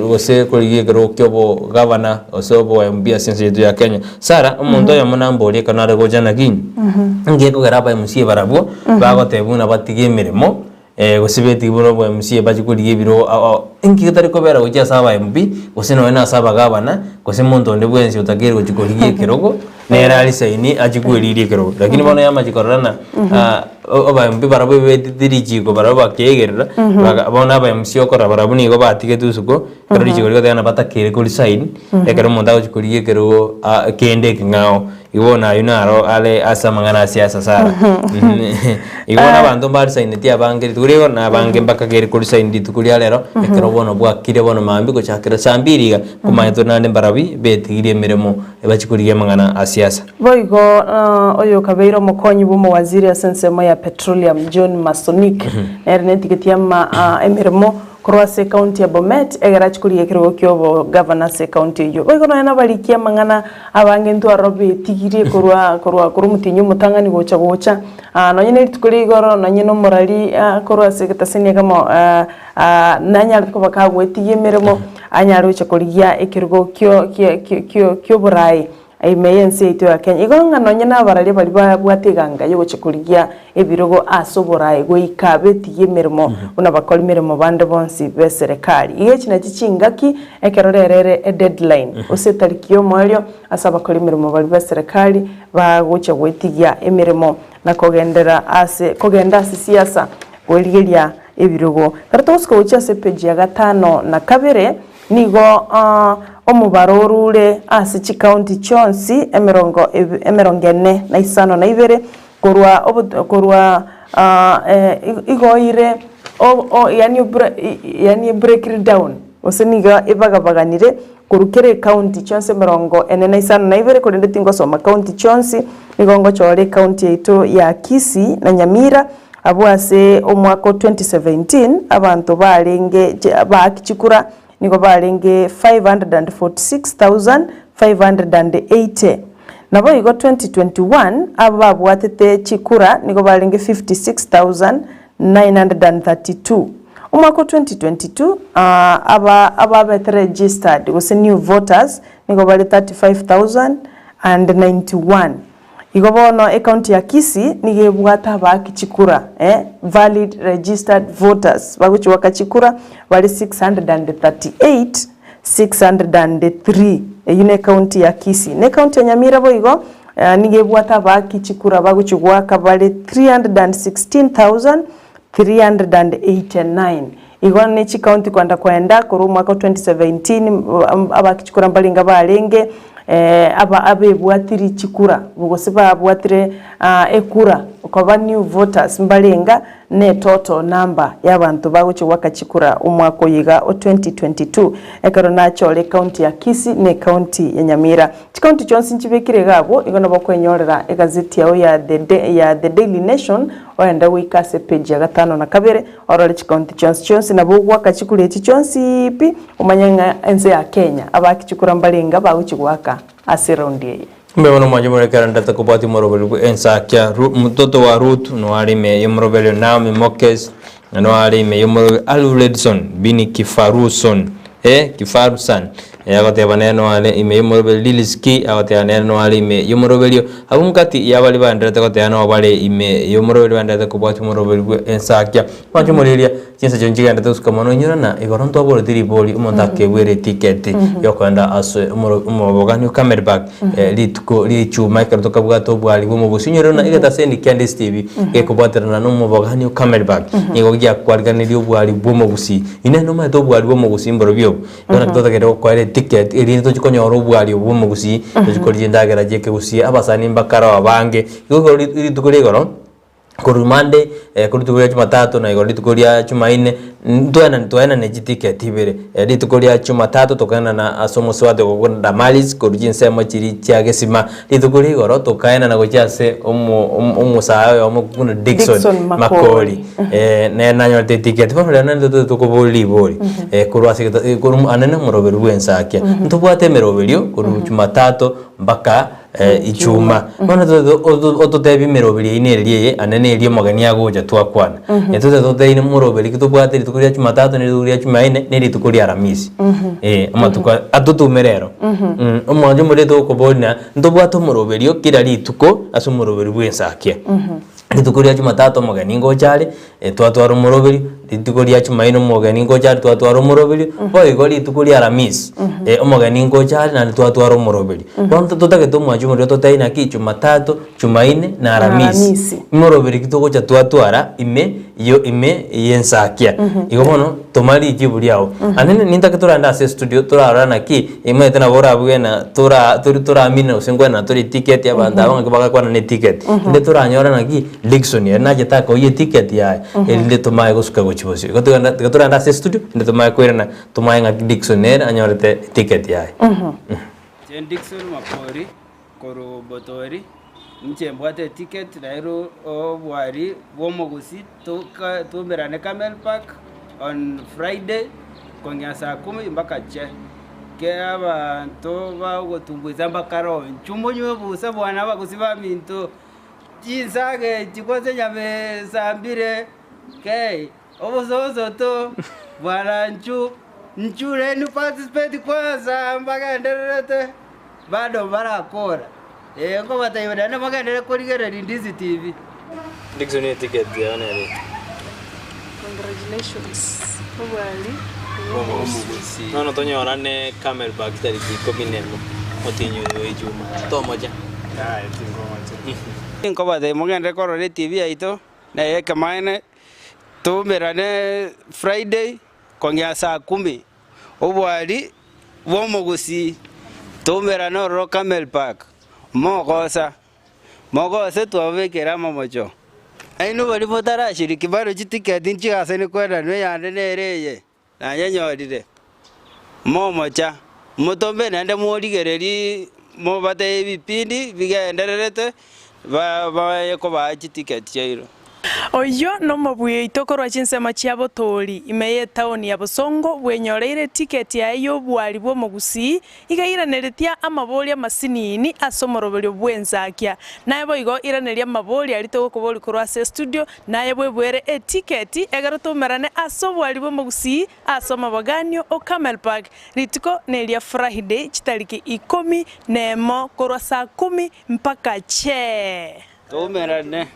Speaker 1: gose korigia ekerogo kia obogavana gose obo MP ase ense yaito ya Kenya. Sara, omonto oyomo namborie ekero nare gocha naki, Inki gekogera aba MCA barabwo bagoteba buna batige emeremo gose betige buna obo MCA bachie korigia ebirogo ao ao. Inki getari kobera gochia ase aba MP gose nonye na ase abagavana gose monto onde bwensi otakeire gochia korigia ekerogo nere arisaini achie kweriria ekerogo. Lakini bono yamachia korora ng'a aba MP barabwo ebetete richiko barabwo bakeegerera bono aba MCA okorora barabwo nigo batigetwe isiko. Ekero richiko rigoteba ng'a batakeire koresign, ekero omonto agochia korigia ekerogo ah, kende ekeng'ao, igo bono aywo naro are ase amang'ana a siasa sana. Igo bono abanto mbaresigneti abange rituko riria na abange mbakageire koresign rituko ria rero, ekero bono bwakire bono mambia gochakera saa mbiri iga, nkomanya tore naende mbarabi betigirie emeremo bachie korigia amang'ana a siasa.
Speaker 2: Boigo oyokabeire omokonyi bw'omowaziri ase ensemo ya petroleum John Masonik nere netigeti ama emeremo. Korwa ase ekaunti ya Bomet egere achie korigia ekerogo ki'obogavana ase ekaunti eyio. Boigo nonya nabarikia amang'ana abange ntwarora betigirie korwa korwa korwa omotienyi omotang'ani gocha gocha nonya ne rituko ria igoro nonye na omorari korwa ase egetaseni ekemo nanyarete koba kagwetigia emeremo anyare gocha korigia ekerogo kio kio kio kioboraai. Ime y'ense yaito ya Kenya. Igo ng'a nonye nabararia baria babwate eganga y'ogochia korigia ebirogo ase oboraai goika betigie emeremo buna bakori meremo bande bonsi b'eserekari. Igo echi nachi chingaki ekero rero ere edeadline gose etariki y'omoerio ase abakori emeremo baria b'eserekari bagochia goetigia emeremo na kogenderera ase kogenda ase siasa koerigeria ebirogo. Ekero togosuka gochia ase epeji ya gatano na kabere. Nigo omobaro orure ase chikaunti chionsi emerongo emerongo ene na isano na ibere, korwa korwa igoire yaani yaani ebreakire down, gose nigo ebagabaganire korwa kera ekaunti chionsi emerongo ene na isano na ibere, korende tingosoma kaunti chionsi, nigo ngochora ekaunti yaito ya Kisii na Nyamira, Abwo ase omwaka o 2017 abanto barenge baaki chikura nigo barenge 546,580. Naboigo 2021 aba babwatete chikura nigo barenge 56,932. Omwaka o 2022 aba ababete registered gose new voters nigo bare 35,091. Igo bono ecounty ya Kisii nigo ebwate abaaki chikura, valid registered voters, bagochia goaka chikura bare 638, 603. Eyio ne ecounty ya Kisii. Ne ecounty ya Nyamira boigo nigo ebwate abaaki chikura bagochia goaka bare 316,389. Igo ne chikaunti kwenda kwenda korwa omwaka o 2017 abaaki chikura mbarenge barenge aba abebwatiri chikura gose babwatire ekura koba new voters mbarenga ne etotal number ya abanto bagochia goaka chikura omwaka oyo iga o 2022 ekero nachore ekaunti ya Kisii na ekaunti ya Nyamira. Chikaunti chionsi nchibekire iga abwo igo nabo okwenyorera egazeti yao ya the ya The Daily Nation oende goika ase epage ya gatano na kabere Orore chikaunti chionsi chionsi, nabo ogoaka chikura echi chionsi pi, omanye ng'a ense ya Kenya abaaki chikura mbarenge abagochia goaka ase eraundi eye.
Speaker 1: Mbuya mono mwanche more ekero ndete kobwatia omoroberi bwe ensakia Ru mtoto wa Ruth noare ime y'omoroberi o Naomi Mokes na noare ime y'omoroberi Alfredson Bini Kifaruson eh Kifarusan eh agoteba nere noare ime y'omoroberi Lilis Ki agoteba nere noare ime y'omoroberio abwo mkati y'abaria baenderete goteba nabo bare ime y'omoroberi baenderete kobwatia omoroberi bwe ensakia. Mwanche morigereria chinsa chio nchigenderete gosuka mono inyora na igoro ntwaboreti ribori omonto akebwera etiketi yokoenda ase omoro omobogani o Camel Park rituko ria echuma ekero tokabwata obwari bwa omogusi. Inyore buna egetaseni kia DSTV gekobwaterana na omobogani o Camel Park nigo giakwariganirie obwari bwa omogusi. Inee nomanyete obwari bwa omogusi mborobio obo? Igo naki totagete gokoera eticket erinde tochie konyora obwari obwo bw'omogusii, tochie koria chindagera chia ekegusii, abasani mbakare oo abange. Igo ekero ri rituko ria igoro, korwa Monday korwa rituko ria jumatatu na igoro rituko ria jumaine, ntwaenane twaenane chiticket ibere, rituko ria jumatatu tokaenana ase omosubati okogwa Damaris korwa chinsemo chiria chia gesima, rituko ria igoro tokaenana gochia ase omo omo omosae oyomo buna Dickson
Speaker 2: Dickson
Speaker 1: Makori.
Speaker 2: Makori.
Speaker 1: Nere nanyorete etiketi, bono rero naende totagete tokoboria ribori korwa ase egeta korwa anene omoroberi bw'ensakia. Ntobwate emeroberio korwa jumatatu mpaka ichuma. Bono totagete oto ototebie emeroberio eyio neri eye ande neri omogeni agocha twakwana. Totagete toteine moroberi ki tobwate rituko ria jumatatu na rituko ria jumaine na rituko ria aramisi. Amatuko aya atotume rero. Omwancho omoria tokoboria ng'a ntobwate omoroberio kera rituko ase omoroberi bw'ensakia. Rituko ria Jumatatu omogeni ngocha are, twatwara omoroberio, rituko ria Jumaine omogeni ngocha are twatwara omoroberio, boigo rituko ria Aramisi omogeni ngocha are naende twatwara omoroberio. Bono totagete omwancho omoria ototebie naki Jumatatu, Jumaine na Aramisi,
Speaker 2: Aramisi.
Speaker 1: moroberio ki togocha twatwara ime yo ime y'ensakia. Igo bono toma richibu riago. Naende nintake torande ase estudio torarora naki Omanyete nabo orabuge ng'a tora tori toramine gose nkwenana tore eticket abanto aba ng'aki bagakwana na eticket. Inde toranyore naki Dickson ere nachete akoiyia eticket yaye erinde tomaye gosuka gochia bosio. Igo togenda tiga toragende ase estudio inde tomaye koirana tomaye ng'aki Dickson ere anyorete eticket yaye.
Speaker 6: Inche Dickson Makori korwa Botori, inche mbwate eticket nairwe obwari bwa omogusii toka toumerane Camel Park. On Friday kong'ea saa kumi mpaka che. Ke abanto bagotumbuisa mbakare oo, inchuo monywe obusa bwane abagusi baminto, chinsaga echi gose nyama esambire, kei, obososoto, bwana inchuo, inchuo rende participate kwanza mbagendererete, bado mbarakora, eh nkobatebia naende mogenderere korigereria Ndizi TV.
Speaker 1: Dickson eticket yao nere eke.
Speaker 2: Congratulations obwari
Speaker 1: Omogusi. Nono tonyorane Camelback tariki ikomi nemo omotienyi oyo o Ijumaa. Tomocha?
Speaker 6: Yaya tinkomocha. Nkobatebia mogenderere korora etv yaito na ey'ekemaene, toumerane Friday kong'ea saa kumi, obwari bw'omogusii toumerane ororo Camel Park, mogosa. Mogose twababekera amamocho. Nainwe baria motarashiriki baro chitiketi nchigasani kwenanwa eyande nere eye nayenyorire. Momocha, motombe naende morigererie mobatebie ebipindi bigendererete baye kobaa chitiketi chiaino.
Speaker 2: Oyio nomobui oito korwa chinsemo chia Botoori, ime y'etaoni ya Bosongo, bwenyoreire etiketi yaye y'obwari bw'omogusii, iga iraneretia amabori amasinini ase omoroberio bw'ensakia. Naye boigo iraneria amabori aria togokoboria korwa ase estudio, naye bweboere etiketi ekero toumerane ase obwari bw'omogusii ase omoboganio o Camel Park rituko neria Friday chitariki ikomi nemo korwa saa kumi mpaka chee.
Speaker 6: Toumerane.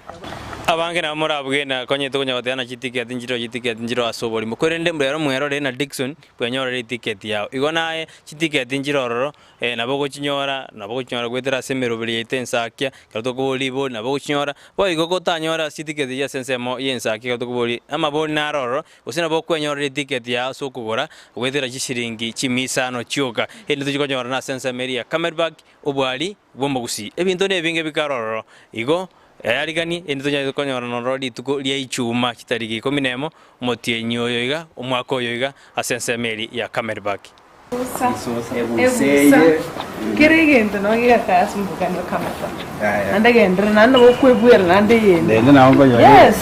Speaker 1: Abange nabo morabuge na konya tokonya goteba na chitiketi nchireo chitiketi nchireo ase oborimo, korende rero mwerore na Dickson bwenyorere etiketi yao. Igo naye chitiketi nchire ororo nabo ogochinyora nabo ogochinyora goetera ase emeroberi yaito ensakia, ekero tokoboria ribori nabo ogochinyora, boigo gotanyora ase chitiketi echi ase ensemo ya ensakia ekero tokoboria amabori naro ororo, gose nabo okwenyorera etiketi yao ase okogora goetera chishiringi chimia isano chioka, erinde tochie konyorana ase ensemo eria ya Camelback, obwari. bw'omogusii. Ebinto nebinge bikare ororo. Igo eyariganie, erinde tonyare konyorana ororo rituko ria Ichuma chitariki ikomi nemo, omotienyi oyo iga, omwaka oyo iga, ase ensemo eria ya Camelback.
Speaker 2: Ebusa, kera egento nabo gegakaa ase omoganda okamata. Naende genderera naende nabo okoebuera naende eyende. Yes,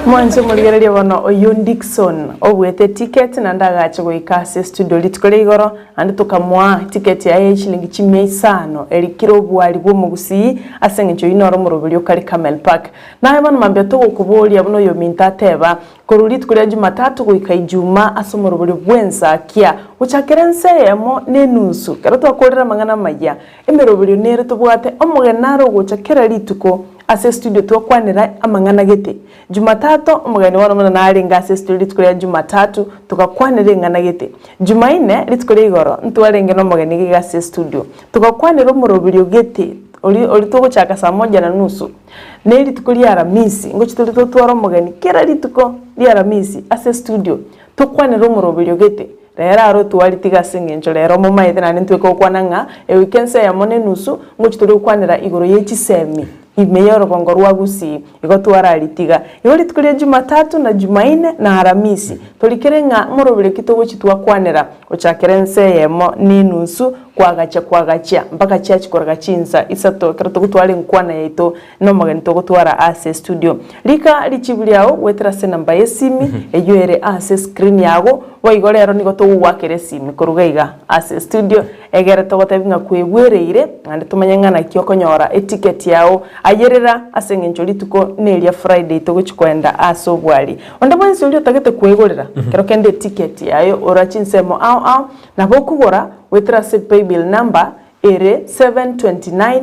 Speaker 2: Mwanche morigererie bono oyio Dickson obuete eticket naende agacha goika ase estudio rituko ria igoro naende tokamoa eticket yaye ye chilingi chimia isano erikire obwari bw'omogusii ase eng'encho oyio noro omoroberi okare Camel Park. Naye bono mambia togokoboria buna oyominto ateba korwa rituko ria Jumatatu goika Ijumaa ase omoroberi bw'ensakia gochakera ensa eyemo na enusu ekero twakorire amang'ana amaya Emeroberio nere tobwate omogeni nare ogocha kera rituko ase estudio twakwanera amang'ana gete. Jumatato omogeni bono buna narenge ase estudio rituko ria Jumatatu togakwanera eng'ana gete. Jumaine rituko ria igoro ntwarenge nomogeni iga ase estudio togakwanera omoroberio gete ori ori togochaka saa moja na nusu. Ne rituko ria Aramisi ngochi tore totware omogeni kera rituko ria Aramisi ase estudio tokwanere omoroberio gete. Rero aro twaritiga ase engencho rero momaete naende ntweke gokwana ng'a ewiki ense eyemo na enusu ngochi tore gokwanera igoro ye chisemi ime y'orobongo rwa Gusii, igo twararitiga. Igo rituko ria Jumatatu na Jumaine na Aramisi torikere ng'a morobere ki togochi twakwanera gochakera ense eyemo na enusu kwagachia kwagachia mpaka chiachi koraga chinsa isato ekero togotwara enkwana yaito nomogeni togotwara ase estudio. Rika richibu riao goetera ase enamba y'esimi eyio ere ase escreen yago, boigo rero nigo togogoakera esimi koruga iga ase estudio egere togotebi ng'a kwebwereire naende tomanye ng'a naki okonyora eticket yao. Ayerera ase eng'encho rituko neria Friday togochi koenda ase obwari. Onde bwensi oria otagete kwegorera kero kende eticket yaye ora chinsemo ao ao nabo okogora goetera ase paybill number ere 729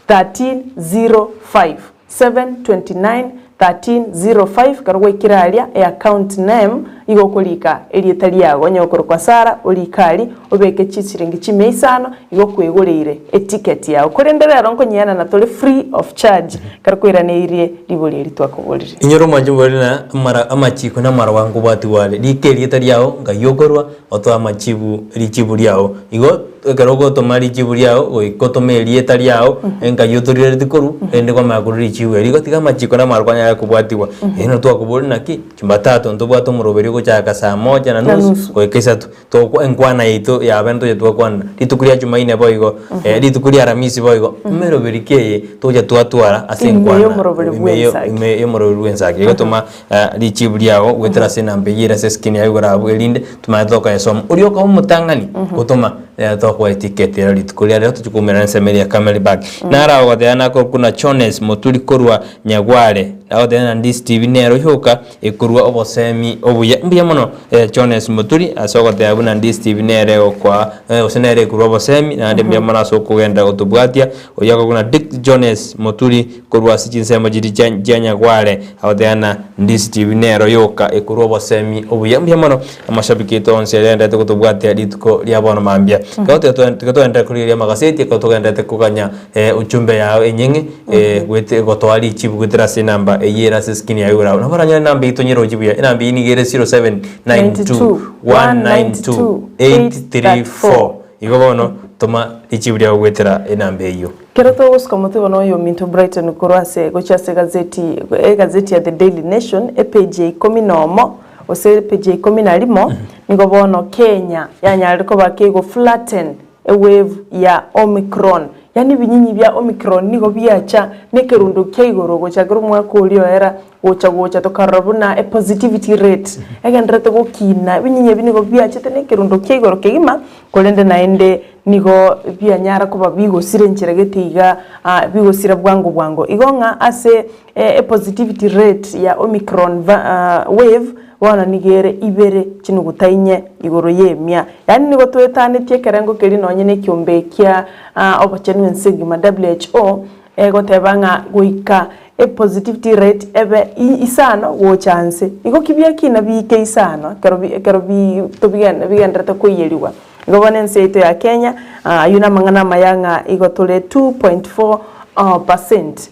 Speaker 2: 1305 729 1305 Ekero gwaikire aria eaccount name igo okorika erieta riago onye okorokwa Sarah orike aria obeke chisiringi chimia isano igo kwegoreire eticket yago korende rero nkonyeanana tore free of charge ekero kwairaneirie ribori eri twakoborire.
Speaker 1: Inyora omwancho bore na amara amachiko na amarwa nkobwatigwa are. Rika erieta riao ngai okorwa otoe amachibu richibu riao. Igo Ekero ogotoma richibu riao, goika otome erieta riao, enkai otorirereti korwa, erinde kwamanya korwa richibu erio. Igo tiga amachiko na amarwa kwanyare. amang'ana gakobwatigwa. Ere twakoboria naki, Jumatatu ntobwate omoroberio ogochaka saa moja na
Speaker 2: Na
Speaker 1: nusu
Speaker 2: nusu.
Speaker 1: goika isato. Tokwa enkwana yaito yabene toche twakwana. Rituko ria Jumaine boigo, rituko ria Aramisi boigo, emeroberi ki eye togocha twatwara ase
Speaker 2: Ime
Speaker 1: enkwana
Speaker 2: y'omoroberi
Speaker 1: ime yo-
Speaker 2: bw'ensaki.
Speaker 1: ime y'omoroberi bw'ensaki. Igo toma richibu riago goetera ase enamba eyio ere ase escreen yago igoro abwo erinde tomanye tokoyesoma. Oria okaba omotang'ani gotoma nere tokoa eticket ero rituko riria rero tochie koumerana ensemo eria ya Camel Bag. Naro agoteba nakorokwa na Jones Moturi korwa Nyagware, agoteba na Ndisi TV nero yoka ekorua obosemi obuya. Mbuya mono Jones Moturi ase ogoteba buna Ndisi TV nere egokoa gose nere ekorua obosemi naende mbuya mono ase okogenderera gotobwatia. Oyio akorokwa na Dick Jones Moturi korwa ase chinsemo chiria chia chia Nyagware agoteba ng'a Ndisi TV nero yoka ekorua obosemi obuya. Mbuya mono amashabiki aito onsi aria agendererete gotobwatia rituko ria bono mambia. Ekero tiga toe tiga togenderere korigereria amagaseti ekero togendererete koganya ujumbe yao enyeng'e goete gotoa richibu goetera ase enamba eyio ere ase eskrini yago igoro abwo. Nabo oranyore enamba eyio tonyerochi buya, enamba eyio nigo ere 0792 192 834. Igo bono toma richibu riago goetera enamba eyio.
Speaker 2: Kero togosuka motwe bono oyominto Brighton korwa ase gochia ase egazeti egazeti ya The Daily Nation epage ya ikomi nomo gose epage ya ikomi na rimo nigo bono Kenya yanyarire koba kego flatten ewave ya Omicron yaani ebinyinyi bia Omicron nigo biacha nekerundo kia igoro gochakera omwaka oria oera Gocha gocha tokarora buna epositivity rate egendererete gokina, ebinyinyi ebi nigo biachete na ekerundo kia igoro kegima, korende naende nigo bianyara koba bigosira enchera gete iga bigosira bwango bwango. Igo ng'a ase epositivity rate ya Omicron wave bono nigo ere ibere chinuguta inye igoro ya emia. Yaani nigo toetanetie ekerengo keria nonye na ekiombe kia obochenu ense engima WHO Egoteba ng'a goika epositivity rate ebe isano gocha nse. Igo ki biakina biike isano ekero ekero bigendererete koiyerigwa. Igo bono ense yaito ya Kenya ayio namang'ana amaya ng'a igo tore 2.4 percent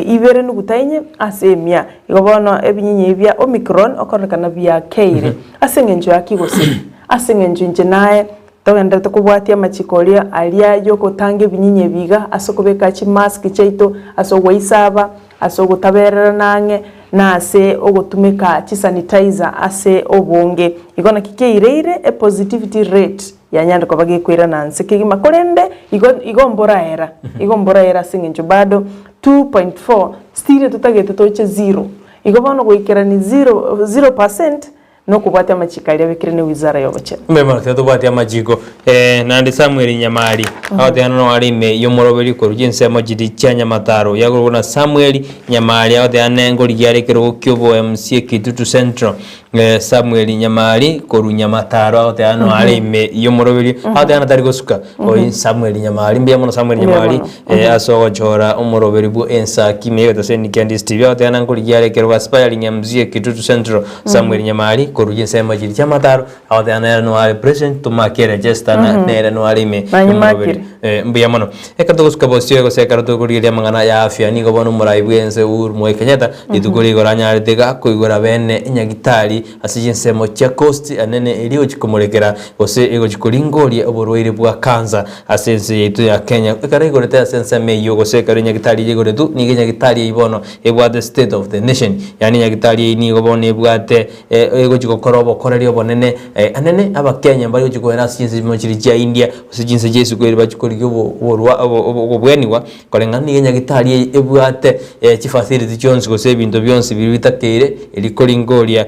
Speaker 2: ibere nuguta inye ase emia. Igo bono ebinyinyi ebi bia Omicron okororekana biakeire ase eng'encho ya ki gose? Ase eng'encho inche naye Togendererete kobwatia amachiko aria aria y'ogotanga ebinyinyi ebi iga ase okobeka chimask chiaito, ase ogoisaba, ase ogotabererana ang'e, na ase ogotumeka chisanitizer ase obonge. Igo naki keireire epositivity rate yanyarire koba gekoirana nse kegima korende igo igo mboraera igo mboraera ase eng'encho bado 2.4 still totagete toche zero. Igo bono goikerani zero zero percent Nokobwatia amachiko aria abekire ne wizara y'obochenu.
Speaker 1: Mbuya mono tiga tobwatie amachiko. Eh, naende Samuel Nyamari agoteba nono are ime y'omoroberi korwa chinsemo chiria chia Nyamataro. Yagorwa na Samuel Nyamari agoteba ne ngorigia are ekerogo ki'obo MC Kitutu Central. Eh, Samuel Nyamari korwa Nyamataro agoteba nono are ime y'omoroberi agoteba natari gosuka. Oyi Samuel Nyamari mbuya mono Samuel
Speaker 2: Mbuya
Speaker 1: Nyamari
Speaker 2: mono.
Speaker 1: eh, ase ogochora omoroberi bwo ensaki ime y'egetaseni kia Ndisi TV agoteba nankorigia are ekerogo aspiring MC Kitutu Central. Samuel Nyamari korwa chinsemo chiria chi'amataro, agoteba nere noare are present tomake register na nere noare ime
Speaker 2: Nanyimakire.
Speaker 1: y'omoroberi. Eh, mbuya mono. Ekero togosuka bosio gose ekero tokorigereria amang'ana ya afya nigo bono omorai bw'ense Uhuru Muigai Kenyatta rituko rigoro anyarete iga koigora bene enyagitari ase chinsemo chia Coast anene eria egochi komorekera gose egochi koringoria oborwaire bwa cancer ase ense yaito ya Kenya. Ekero aigorete ase ensemo eyio gose ekero enyagitari eyio eigoretwe nigo enyagitari eyio bono ebwate state of the nation, yaani nyagitari eyio nigo bono ebwate egochi gokora obokoreri obonene anene abakenya mbari gochi koera ase chinse chimo chiria chia India gose chinse chia isiko eri bachi korigia obo oborwa obo okobweniwa koreng'ana nigo enyagitari eye ebwate chifacility chionsi gose ebinto bionsi biria bitakeire eri koringoria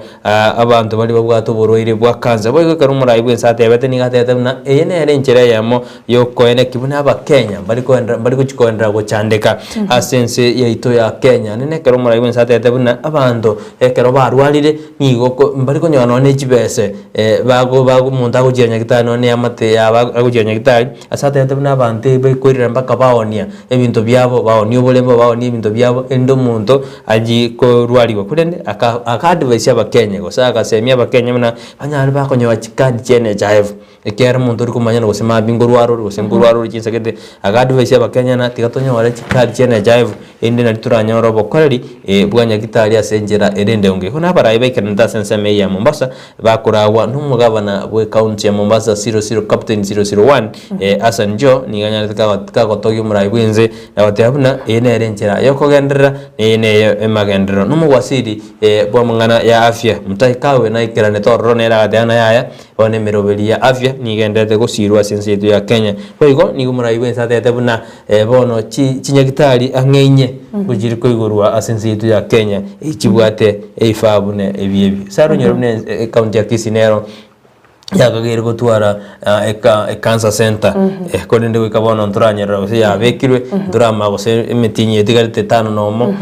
Speaker 1: abanto baria babwate oborwaire bwa cancer. Boigo ekero omorai bwense atebete nigo atebete buna eye nere enchera eyemo yokoenekia buna abakenya mbari koenderera mbari gochi koenderera gochandeka ase ense yaito ya Kenya. Naende ekero omorai bwense atebete buna abanto ekero barwarire nigo ko mbari konyora nonye ne chibese bago bago omonto agochia nyagetari nonye na eamate yabo agochia nyagetari, ase atebete buna abanto ebakoirera mpaka baonia ebinto biabo, baonia oboremo, baonia ebinto biabo, erinde omonto achi korwariwa. Korende aka aka advise abakenya gose agasemia abakenya buna banyare bakonyora chikadi chia NHIF. Ekiagera omonto ori komanya na gose mambia nkorwara ore gose nkorwara ore chinsa gete, aga advise abakenya ng'a tiga tonyore chikadi chia NHIF erinde nari toranyore obokoreri bwa nyagitari ase enchera ere endonge. Bono abarai baikaranete ase ensemo eye ya Mombasa, bakoragwa na omogavana bwe county ya Mombasa 00 Captain 001 Hassan Joho nigo anyarete kagotogia omorai bwense na goteba buna eye nere enchera yokogenderera na eye neye emagenderero. Na omowaziri bw'amang'ana ya afya Mutahi Kagwe naikeranete ororo nere agateba ng'a yaya Bono emeroberi ya afya nigo egendererete gosiirwa ase ense yaito ya Kenya. Boigo nigo omorai bw'ense atebete buna bono chinyagitari ang'e inye ngochiri koigorwa ase ense yaito ya Kenya echibwate ebifaa buna ebi ebi. Ase aronyore buna ecounty ya Kisii nero yakageire gotwara ecancer center korende goika bono ntoranyerera gose yabekirwe ntoramanya gose emetienyi etigarete etano na omo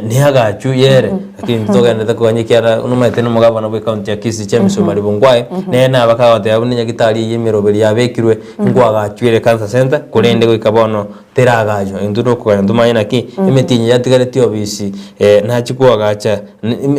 Speaker 1: neagachwe yere. Lakini intwe togenderete koganya ekiagera nomanyete na omogabana bwe county ya Kisii James Omari Bongwae, nere nabo akagoteba buna nyagitari eyio emeroberi yabekirwe nkoagachwa ere cancer center korende goika bono teragachwa. Intwe tokoganya tomanye naki emetienyi yatigaretie obisi nachia koagacha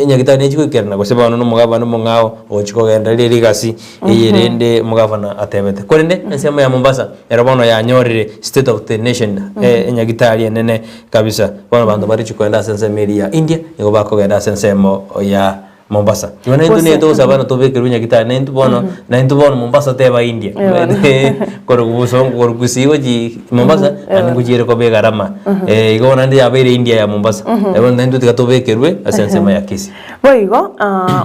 Speaker 1: nyagitari nechi goikerana gose bono na omogabana omong'ao ogochia kogendereria rigasi eye rende omogavana atebete. Korende ensemo ya Mombasa ero bono yanyorire state of the nation enyagitari enene Kabisa, bono abanto bariche kogenda ase ensemo eria ya India, nigo bakogenda ase ensemo ya Mombasa. Igo naintwe
Speaker 2: Gose-
Speaker 1: nigo togosaba ng'a tobekerwe nyagitari, naintwe bono, naintwe bono Mombasa teba India. Korwa bosongo korwa Kisii gochi Mombasa, naende ngochiere koba egarama. Igo bono naende yabeire India ya Mombasa. Bono naintwe tiga tobekerwe ase ensemo ya Kisii.
Speaker 2: Boigo,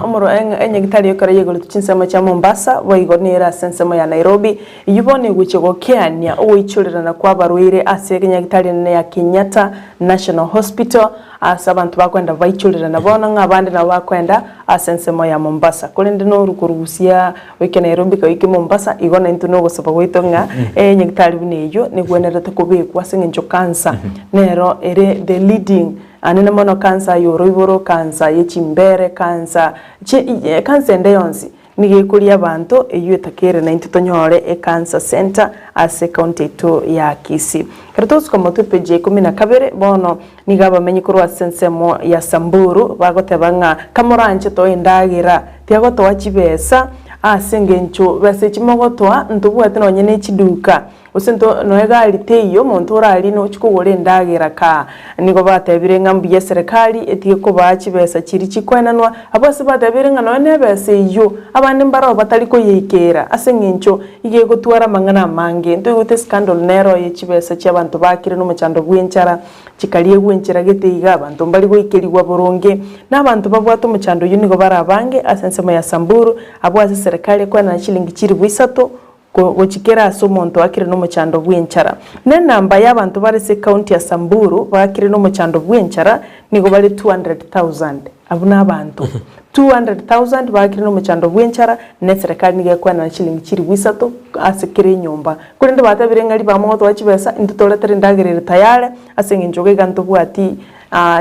Speaker 2: omoro enyagitari ekero yaigoretwe chinsemo chia Mombasa, boigo nere ase ensemo ya Nairobi, Eyio bono egochia gokeania ogoichorerana kw'abarwaire ase enyagitari enene ya Kenyatta National Hospital, ase abanto bakoenda baichorerana bono ng'a abande nabo bakoenda ase ensemo ya Mombasa. Korende noru korusia goika Nairobi goika Mombasa, igo naintwe nogosaba gwaito ng'a enyagitari buna eyio negwenerete kobekwa ase eng'encho cancer nero ere the leading anene mono cancer ya oroiboro, cancer ye chimbere, cancer chi cancer ende yonsi. Nigo ekoria abanto eyio etakere naintwe tonyore ecancer centre ase ecounty yaito ya Kisii. Ekero togosuka motwe epeji ya ikomi na kabere bono nigo abamenyi korwa ase ensemo ya Samburu bagoteba ng'a kamoranche toe endagera tiagotoa chibesa ase engencho besa echi mogotoa ntobwate nonye ne chiduka Gose nto noe gari teiyo omonto orarine ochie kogora endagera kaa. Nigo batebire ng'a mbuya eserekari etige kobaa chibesa chiria chikoenanwa. Abwo ase batebire ng'a nonya nebesa eyio abande mbaroo batari koyeikera ase eng'encho iga egotwara amang'ana amange. Ntoigwete escandal nero ye chibesa chiabanto bakire nomochando bw'enchara chikariegwa enchera gete iga abanto mbari goikerigwa boronge. Na abanto babwate omochando oyio nigo bare abange ase ensemo ya Samburu abwo ase eserekari ekoenana chilingi chilifu isato Gochikera ase omonto oakire nomochando bw'enchara. Nenamba y'abanto bare ase ecounty ya Samburu baakire nomochando bw'enchara nigo bare 200,000. Abwo nabanto 200,000 baakire nomochando bw'enchara na eserekari nigo ekoenana chilingi chilifu isato ase kera enyomba. Korende batebire ng'a ribaga mogotoa chibesa intwe toretere endagera ere tayare ase eng'encho iga iga ntobwati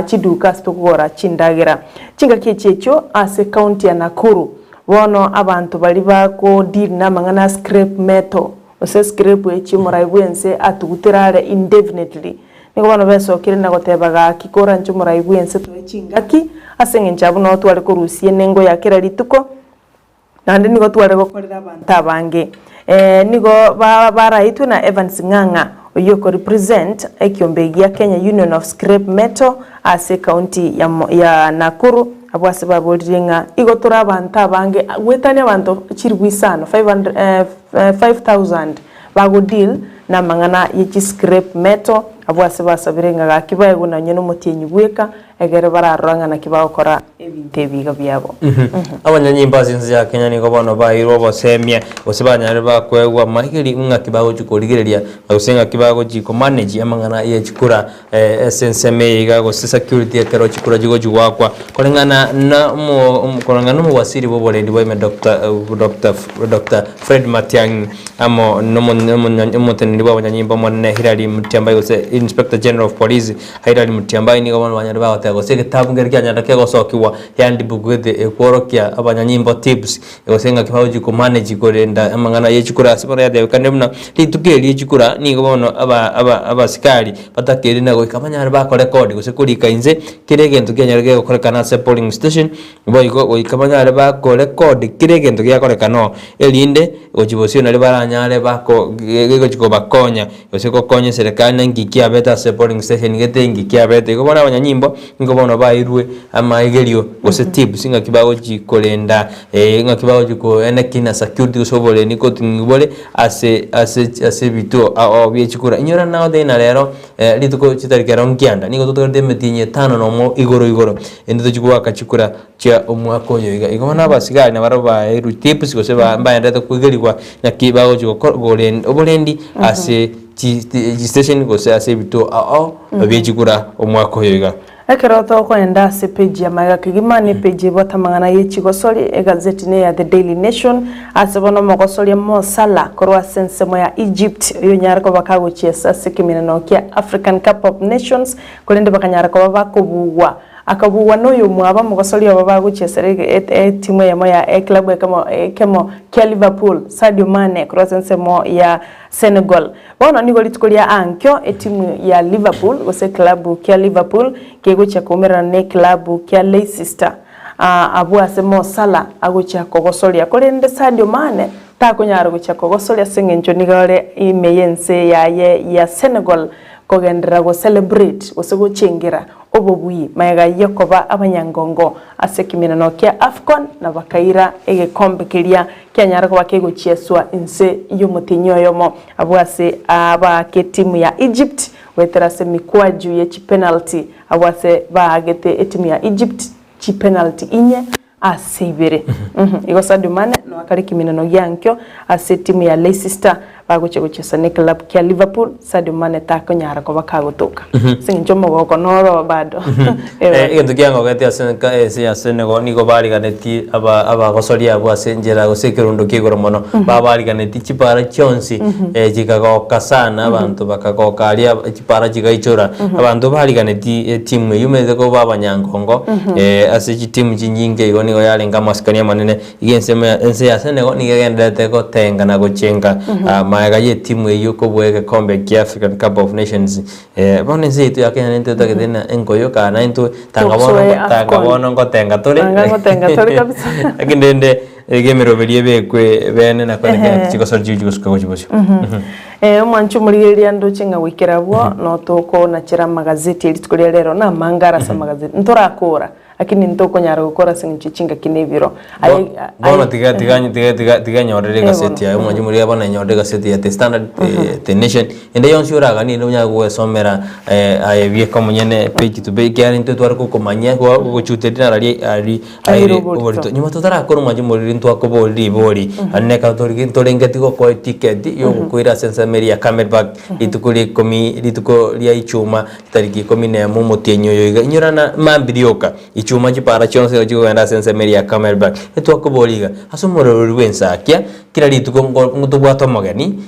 Speaker 2: chiduka ase tokogora chindagera. Chingaki echi echio ase ecounty ya Nakuru Bono abanto baria bako deal namang'ana a scrape metal, gose scrape echio omorai bwense atugutire are indefinitely, nigo bono besokire na goteba gaki koranche omorai bwense toe chingaki, ase eng'encho abwo noo tware korusia enengo ya kera rituko, naende nigo tware gokorera abanto abange. Nigo baraetwe na Evans Ng'ang'a oyio oko represent ekiombe gia Kenya Union of Scrape Metal ase ecounty ya Nakuru abwo ase baboririe ng'a igo tore abanto abange goetania abanto chilifu isano, 5000, bago deal namang'ana ye chi scrape metal abwo ase basabire ng'a gaki baegwe nonye nomotienyi bweka Ekero bararora ng'a naki bagokora ebinto ebi iga biabo.
Speaker 1: Abanyanyimbo ase ense ya Kenya nigo bono baeirwe obosemia gose banyarire bakoegwa amaigerio ng'aki bagochia korigereria gose ng'aki bagochia komanage amang'ana ye chikura ase ensemo eye iga gose security ekero chikura chigochia goakwa. Koreng'ana na omo koreng'ana na omowaziri bwa oborendi bwa ime Doctor Doctor Doctor Fred Matiang'i amo na omoteneneri bwa abanyanyimbo omonene Hillary Mutyambai gose Inspector General of Police Hairani Mutyambai nigo bono banyare bagoteba. koreta gose egetabu nkere kianyarete kegosokigwa handbook gete ekworokia abanyanyimbo tips gose ng'aki bagochi ko manage korenda amang'ana ye chikura ase bono yatebekanire buna rituko eri rie chikura nigo bono aba aba abasikari batakeire na goika banyare bakorekodi gose korika inse kera egento kianyarire kegokorekana ase polling station Boigo goika banyare bakorekodi kera egento giakorekana oo, erinde gochia bosio nario baranyare bako gegochia kobakonya, gose gokonya eserekari na inki kiabete ase polling station gete inki kiabete. Igo bono abanyanyimbo, nigo bono bairwe amaigerio gose tips ng'aki bagochi korenda ng'aki bagochi koeneki na security gose oborendi ngoting'u bore ase ase ase ebituo ao ao bie chikura. Inyora nagotebia ng'a rero rituko chitariki ero nkianda, nigo totokerete emetienyi etano na omo igoro igoro. Inde tochie goaka chikura chia omwaka oyo iga. Igo bono abasigari nabarabwo baeirwe tips gose ba mbaenderete koigerigwa naki bagochia gokora oborendi oborendi ase chi chistation gose ase ebituo ao ao bie chikura omwaka oyo iga.
Speaker 2: Ekero tokoenda ase page ya magega kegima ne page ebwate amang'ana ye chigosori, egazeti neya The Daily Nation, ase bono omogosoria Mo Salah korwa ase ensemo ya Egypt oyonyare koba kagochiesa ase ekeminano kia African Cup of Nations korende bakanyara koba bakobugwa. Akabugwa noyomwabo omogosoria obo bagochiesera etimu eyemo ya eklabu ekemo ekemo kia Liverpool, Sadio Mane korwa ase ensemo ya Senegal. Bono nigo rituko ria ankio etimu ya Liverpool gose eklabu kia Liverpool kegochia koumerana ne eklabu kia Leicester abwo ase Mo Salah agochia kogosoria. Korende Sadio Mane takonyara gochia kogosoria ase eng'encho nigo are ime y'ense yaye ya Senegal kogenderera go celebrate gose gochengera obobui magega y'okoba abanyangongo ase ekeminano kia Afcon na bakaira egekombe keria kianyara koba kegochieswa inse y'omotienyi oyomo abwo ase abaake etimu ya Egypt goetera ase emikwaju ye chipenalty abwo ase baagete etimu ya Egypt chipenalty inye ase ibere. Igo Sadio Mane noakare ekeminano giankio ase etimu ya Leicester bagochia gochesa ne club kia Liverpool, Sadio Mane takonyara koba kagotoka ase eng'encho omogoko noro bado.
Speaker 1: Eh, egento kiangogete ase enka ense ya Senegal nigo bariganetie aba abagosoria abwo ase enchera gose ekerundo kia igoro mono. Babariganetie chipara chionsi eh, chikagoka sana abanto bakagoka aria chipara chigaichora. Abanto bariganetie etimu eyio omanyete koba abanyangongo ase chitimu chinyinge igo nigo yarenge amasikani amanene. Iga ensemo ya ense ya Senegal nigo egendererete gotenga na gochenga magega y'etimu eyio kobua egekombe kia African Cup of Nations. Bono ense yaito ya Kenya nintwe totagete ng'a enkoyo kaa naintwe tanga bono
Speaker 2: Tosoe
Speaker 1: tanga
Speaker 2: Afcon.
Speaker 1: bono ngotenga tore
Speaker 2: Tanga ngotenga tore kabisa.
Speaker 1: Lakini rende iga emeroberi ebekwe bene na kore
Speaker 2: Ehe.
Speaker 1: chigosori chigochi gosuka gochia bosio.
Speaker 2: Omwancho omorigereria ndoche ng'a goikera abwo notokonachera amagazeti e rituko ria rero namange are ase amagazeti ntorakora lakini ntokonyara gokora ase eng'encho chingaki na ebiro. Aye
Speaker 1: Bono
Speaker 2: aye
Speaker 1: tiga tiga tiga tiga tiga nyorere
Speaker 2: Eh,
Speaker 1: egaseti
Speaker 2: bono.
Speaker 1: yaye omwancho omorigereria bono enyorere egaseti ya The Standard The Nation ende yonsi oraganie onyare goesomera aye bieka omonyene page to page ekiagera intwe tware gokomanyia gogochuteria nararia aria
Speaker 2: Aire
Speaker 1: aire
Speaker 2: oborito.
Speaker 1: oborito. Nyuma totarakora omwancho omoriri ntwakoboria ribori aria nekero tori ntorengeti gokoa eticket yogokoira ase ensemo eria ya Camelback rituko ria ikomi rituko ria ichuma chitariki ikomi na emo omotienyi oyo iga. Inyora na mambia rioka ichuma chipara chionsi nigo chikogenda ase ensemo eria ya Camelback. Etwakoboria iga ase omororori bwa ensakia kera rituko nko ntobwate omogeni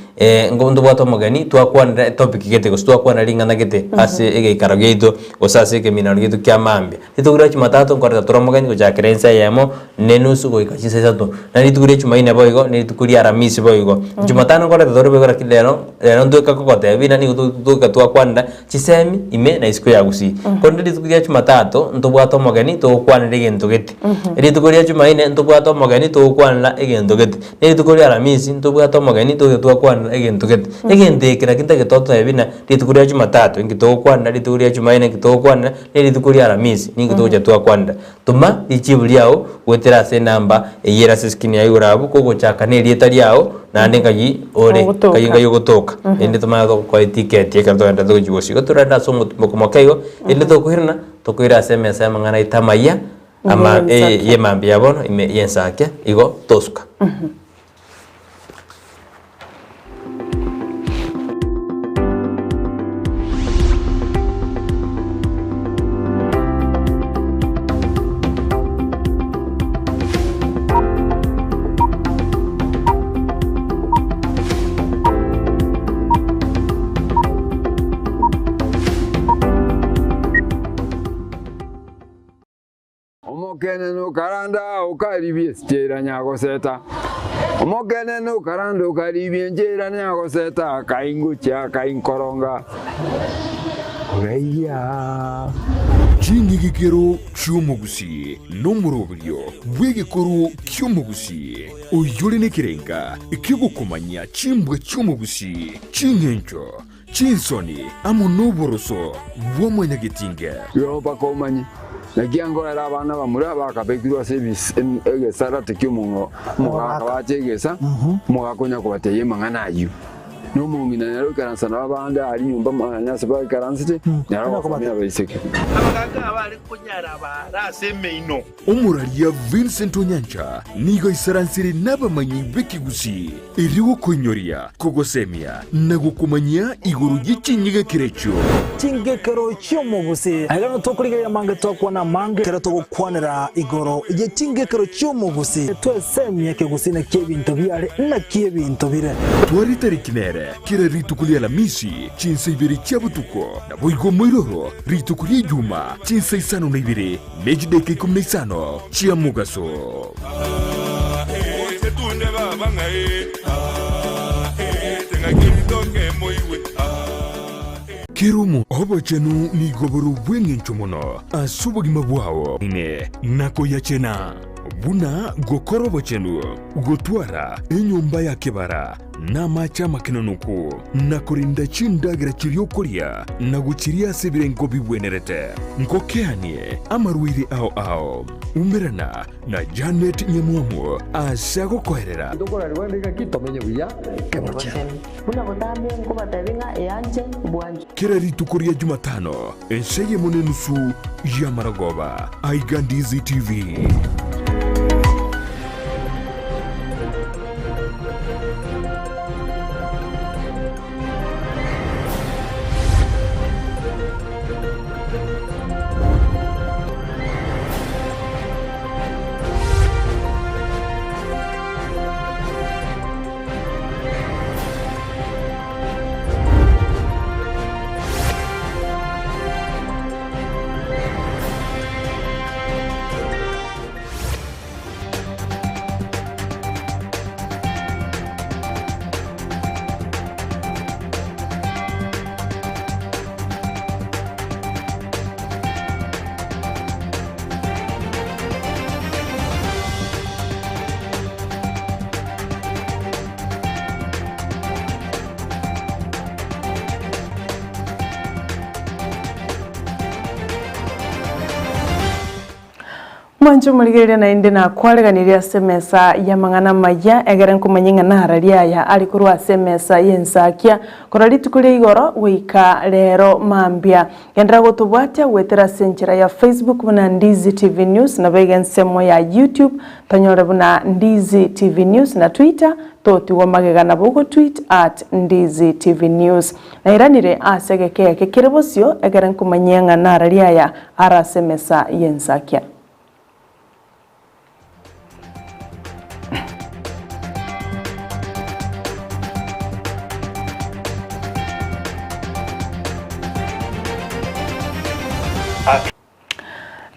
Speaker 1: nko ntobwate omogeni twakwanera etopic gete gose twakwanera ring'ana gete ase egeikaro giaito gose ase ekeminano giaito kia mambia. Rituko ria Jumatatu nkoreta tore omogeni gochakera ensa eyemo na enusu goika chinsa isato, na rituko ria Jumaine boigo, na rituko ria Aramisi boigo. Jumatano nkoreta tore boigo lakini rero, rero ntoika kogotebia buna nigo toika twakwanera chisemi ime na isiko ya Gusii. Korende rituko ria Jumatatu ntobwate omogeni togokwanera egento gete, rituko ria Jumaine ntobwate omogeni togokwanera egento gete, na rituko ria Aramisi ntobwate omogeni togocha twakwanera egento gete. Egento eke naki ntagete ototebie buna rituko ria Jumatatu inki togokwanera, rituko ria Jumaine inki togokwanera, Ne rituko ria Aramisi ninki togocha twakwanera. Toma richibu riao goetera ase enamba eyio ere ase eskrini ya igoro abwo, kogochaka nerieta riao naende nkai ore,
Speaker 2: Ogotoka.
Speaker 1: nkai nkai ogotoka. Erinde tomanye togokoa etiketi ekero togenderete gochia gosio. Igo torende ase omotimoko moke igo, erinde tokoirana, tokoira ase emesa y'amang'ana aito amayia, ama
Speaker 2: Ime y'ensakia.
Speaker 1: y'emambia ya bono ime y'ensakia, igo tosuka.
Speaker 7: Omokenene okaranda okaribia esichera nyagoseta, Omokenene okaranda okaribia enchera nyagoseta, Akaingochia akainkoronga koraiya.
Speaker 3: Ching'igikero chi'omogusii nomoroberio bw'egekoro ki'omogusii, oyore nekerenga ki'ogokomanyia chimbwa chi'omogusii, ching'encho, Chinsoni amo noboroso bwa mwanyagetinge.
Speaker 7: Igo mpaka omanye, naki angoera abana bamura bakabekirwe ase egesarate ki'omogaka bache egesa, omogaka onya kobatebia amang'ana ayio. Na omong'ina nere oikaransa nabo abande aria nyomba mwane ase baikaransete, nere ogosomia abaiseke.
Speaker 8: Abagaaka abare konyara abaare ase emeino.
Speaker 3: Omoraria Vincent Onyancha nigo aisaransire nabamanyi b'ekegusii erio gokoinyoria, kogosemia na gokomanyia igoro ye chinyegekero echio.
Speaker 9: Chingekero chi'omogusii. Aiga nigo tokorigereria amange twakwana amange ekero togokwanera igoro ye chingekero chi'omogusii. Twesemie ekegusii naki ebinto biare naki ebinto bire.
Speaker 3: Tware tariki nere kera rituko ria Alamisi chinsa ibere chia botuko, naboigo moiroro rituko ria Ijuma chinsa isano na ibere Ne chidaeka ikomi na isano chia mogaso. Kera omonto obochenu nigo bore obw'engencho mono ase obogima bwao na koyachena, buna gokora obochenu, gotwara enyomba ya kebara, na amache amakenonoku, na korenda chindagera chiria okoria, na gochiria ase ebirengo bigwenerete. Ngokeanie amarwaire ao ao. Umerana na Janet Nyamwamu ase agokoerera.
Speaker 4: Tokorarigwa rende gaki tomenye buya kebochenu.
Speaker 5: Buna botambe nkobatebia ng'a eanche bwanchwa.
Speaker 3: Kera rituko ria Jumatano, ense eyemo nenusu y'amaragoba, aiga Ndizi TV.
Speaker 2: Mwanche omorigereria naende nakwareganirie ase emesa y'amang'ana amaya, egere nkomanye ng'a narari aya are korwa ase emesa y'ensakia, korwa rituko ria igoro goika rero mambia. Genderera gotobwatia goetera ase enchera ya Facebook buna Ndizi TV News, naboigo ensemo ya YouTube tonyore buna Ndizi TV News na Twitter totigwa magega nabo ogotweet at Ndizi TV News. Nairanire ase egeka eke kere bosio ekere nkomanyia ng'a narari aya are ase emesa y'ensakia.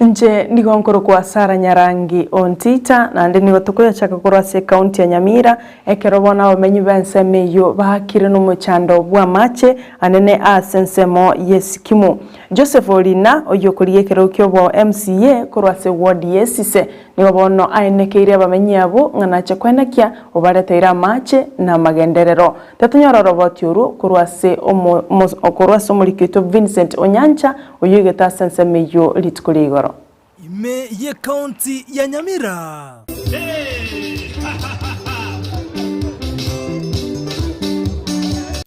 Speaker 2: Inche nigo nkorokwa Sarah Nyarangi Ontita, naende nigo tokoyachaka korwa ase ekaunti ya Nyamira, ekero bono abamenyi b'ensemo eyio baakire nomochando bw'amache anene ase ensemo y'Esikimu. Joseph Orina, oyio okorigia ekerogo ki'obo MCA korwa ase ward y'Esise, nigo bono aenekeire abamenyi abwo ng'a nache kwenekia obareteire amache na amagenderero. Tatonyora oroboti orwo korwa ase korwa ase omoriki oito Vincent Onyancha oyio oigete ase ensemo eyio rituko ria igoro.
Speaker 9: Ime y'Ekaunti ya Nyamira.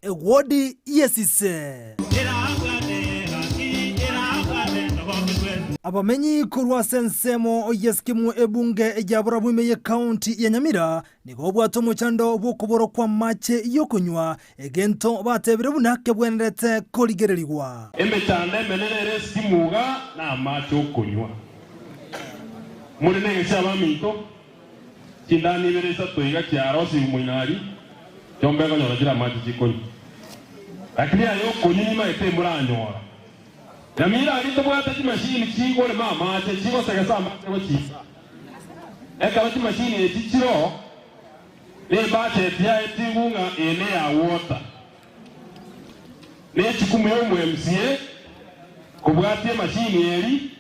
Speaker 9: Ewodi y'Esise. Abamenyi korwa ase ensemo y'Eskimu ebunge ya Borabu ime y'Ekaunti ya Nyamira nigo obwate omochando bw'okoborwa kw'amache y'okonywa, egento batebire buna kebwenerete korigererigwa.
Speaker 10: Emechando emenene ere esikimu iga namache okonywa. More negesio abaminto, chindani ibere isato iga chiarosigwe moino aria, chiombe ekonyora chire amache chikonywa. Lakini aya okonywa nimaete imoranyora. Nyamira aria tobwate chimashini chigorema amache, chigosegesa amache gochia. Ekero chimashini echi chiroo, nebudget yaye tigwe ng'a eye neya water. Nechukumu ya omo MCA kobwatia emashini eri,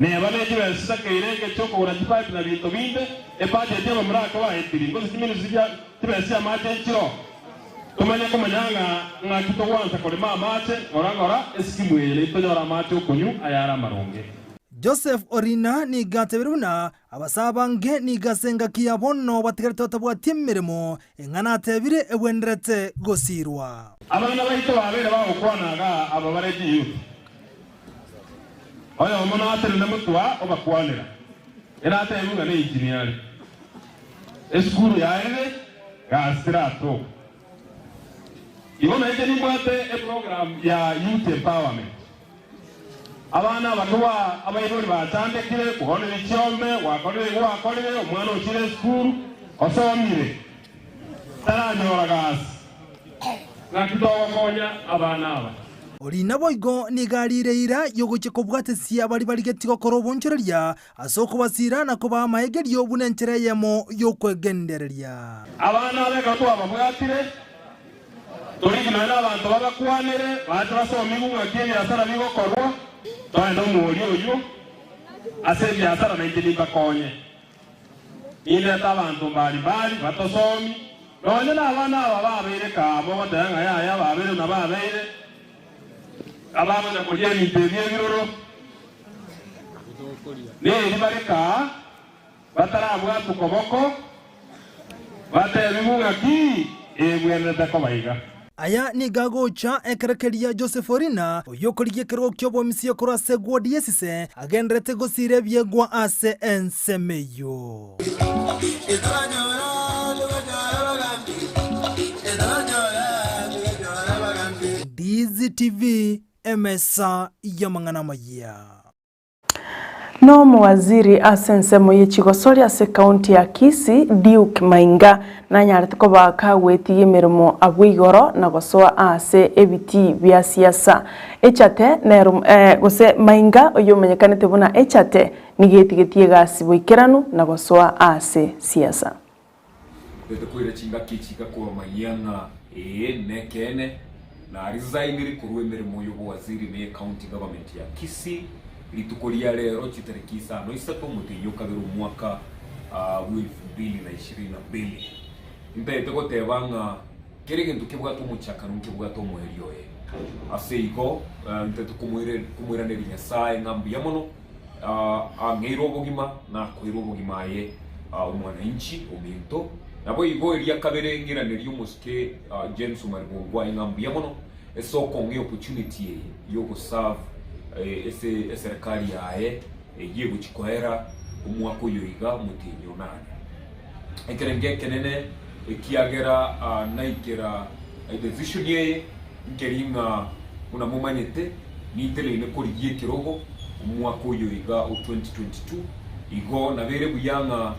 Speaker 10: neba ne chibesa chitakeire enke chiokogora chipipe na binto binde, ebudget abamura ake baetiri, gose chiministry chia chibesa chiamache nchiroo. Tomanye komanya ng'a ng'aki togwansa korema amache ng'ora ng'ora esikimu eye naintwe tonyore amache okonywa ayare amaronge.
Speaker 9: Joseph Orina nigo atebire buna abasae abange nigo ase engaki ya bono batigarete batabwati emeremo, eng'ana atebire egwenerete gosiirwa.
Speaker 10: Abana baito babeire bagokwana iga aba bare chiyouth, oyomo natenene motwe obakwanera, ere atebiwe ng'a neinjinia are. Esukuru yaerire, gasi teratoka. Igo nainche nimbwate eprogram ya youth empowerment. Abana abake ba abaibori bachandekire, kwaonire chiombe, gwakorire igo gwakorire, omwana ochire esukuru, osomire, taranyora gasi. Naki togokonya abana aba?
Speaker 9: Oria naboigo nigo ariire eira y'ogochia kobwatesia baria barigetie gokora obonchoreria ase okobasiira na kobaa amaegerio buna enchera eyemo y'okwegendereria.
Speaker 10: Abana aba ekero twababwatire, toriki nonya nabanto babakwanere, bache basomigwe ng'aki ebiasara bigokorwa. Toende omoerio oyio ase ebiasara nainche nimbakonye. Nindete abanto mbari-mbari batosomi, nonya nabana aba babeire kaa mogoteba ng'a yaya babeire buna babeire, abagocha koria ebinto ebi ebiroro, neri bare kaa batarabwatwa koboko, batebigwe ng'a ki ebwenerete koba iga.
Speaker 9: Aya nigo agocha ekero keria Joseph Orina, oyio okorigia ekerogo ki'obomisia korwa ase egwodi y'esise, agendererete gosiira ebiegwa ase ensemo eyio. DZTV, Emesa y'amang'ana amayia.
Speaker 2: Nomowaziri ase ensemo ye chigosori ase ekaunti ya Kisii, Duke Mainga, nanyarete koba kagwetigia emeremo abwo igoro na gosoa ase ebitii bia siasa. Echate nero gose Mainga oyio omenyekanete buna Echate nigo etigetie egasi boikeranu na gosoa ase siasa.
Speaker 11: Tete koira chingaki echi igakomanyia ng'a ee nekeene naresignire korwa emeremo y'obowaziri ne county government ya Kisii rituko ria rero chitariki isano isato omotienyi okabere omwaka bwa elfu mbili na ishirini na mbili. Ntaete goteba ng'a kera egento kebwate omochakano nkebwate omoerio oye. Ase igo ntaete komoiraneria Nyasaye ng'a mbuya mono. Ang'eire obogima, nakoeire obogima aye omwananchi ominto. Naboigo eria kabere ng'iranerie omosike James Omari Bongwae ng'a mbuya mono ase okong'a eopportunity eye yogoserve ase eserekari yaye eyio egochia koera omwaka oyo iga omotienyi onane. Ekerengo ekenene ekiagera naikera edecision eye Nkeri ng'a buna momanyete, ninteneine korigia ekerogo omwaka oyo iga o 2022. Igo nabeire buya ng'a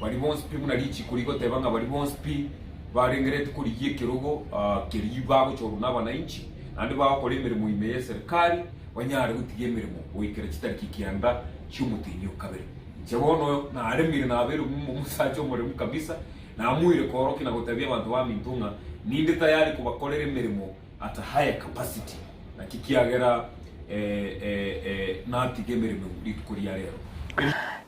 Speaker 11: baria bonsi pi buna richiko rigoteba ng'a baria bonsi pi barengereti korigia ekerogo keria bagochorwa nabananchi, naende bagokora emeremo ime y'eserikari, banyare gotiga emeremo goikera chitariki kianda chi'omotienyi o kabere. Inche bono naremire nabeire omosacha omoremu kabisa. Namoire koorokia na gotebia abanto baminto ng'a ninde tayari kobakorera emeremo at a higher capacity, naki kiagera natiga emeremo rituko ria rero.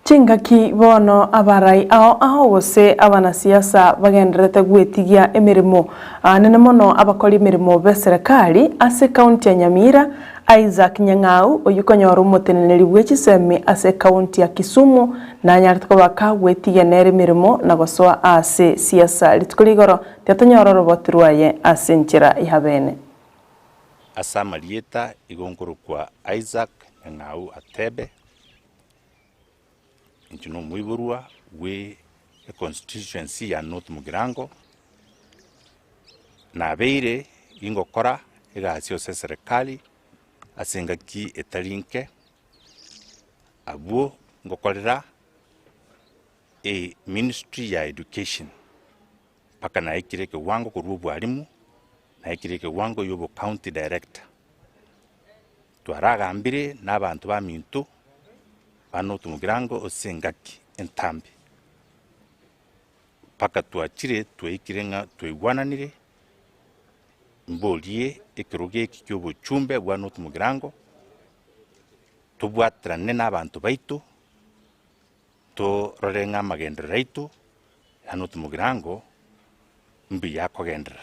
Speaker 2: Chingaki bono abarai ao ao gose abanasiasa bagendererete gwetigia emeremo nene mono abakori emeremo b'eserekari ase ekaunti ya Nyamira Isaac Nyang'au, oyio konyora omoteneneri bwe chisemi ase ekaunti ya Kisumu, nanyarete koba kagwetigia nere emeremo na gosoa ase siasa rituko rigoro, tiatonyora oroboti rwaye ase enchera ya bene.
Speaker 12: Ase amarieta igo nkorokwa Isaac Nyang'au Atebe, inche nomoiborwa bwe econstituency ya North Mugirango, nabeire gingokora egasi ase eserekari ase engaki etari nke, abwo ngokorera eministry ya education mpaka naikire ekewango korwa obwalimu, naikire ekewango ya obo county director. Twaragambire nabanto baminto ba North Mugirango ase engaki entambe, mpaka twachire twaikire ng'a twaigwananire, mborie ekerogo eki kia obochumbe bwa North Mugirango, tobwaterane na abanto baito, torore ng'a amagenderero aito ya North Mugirango mbuya akogenderera.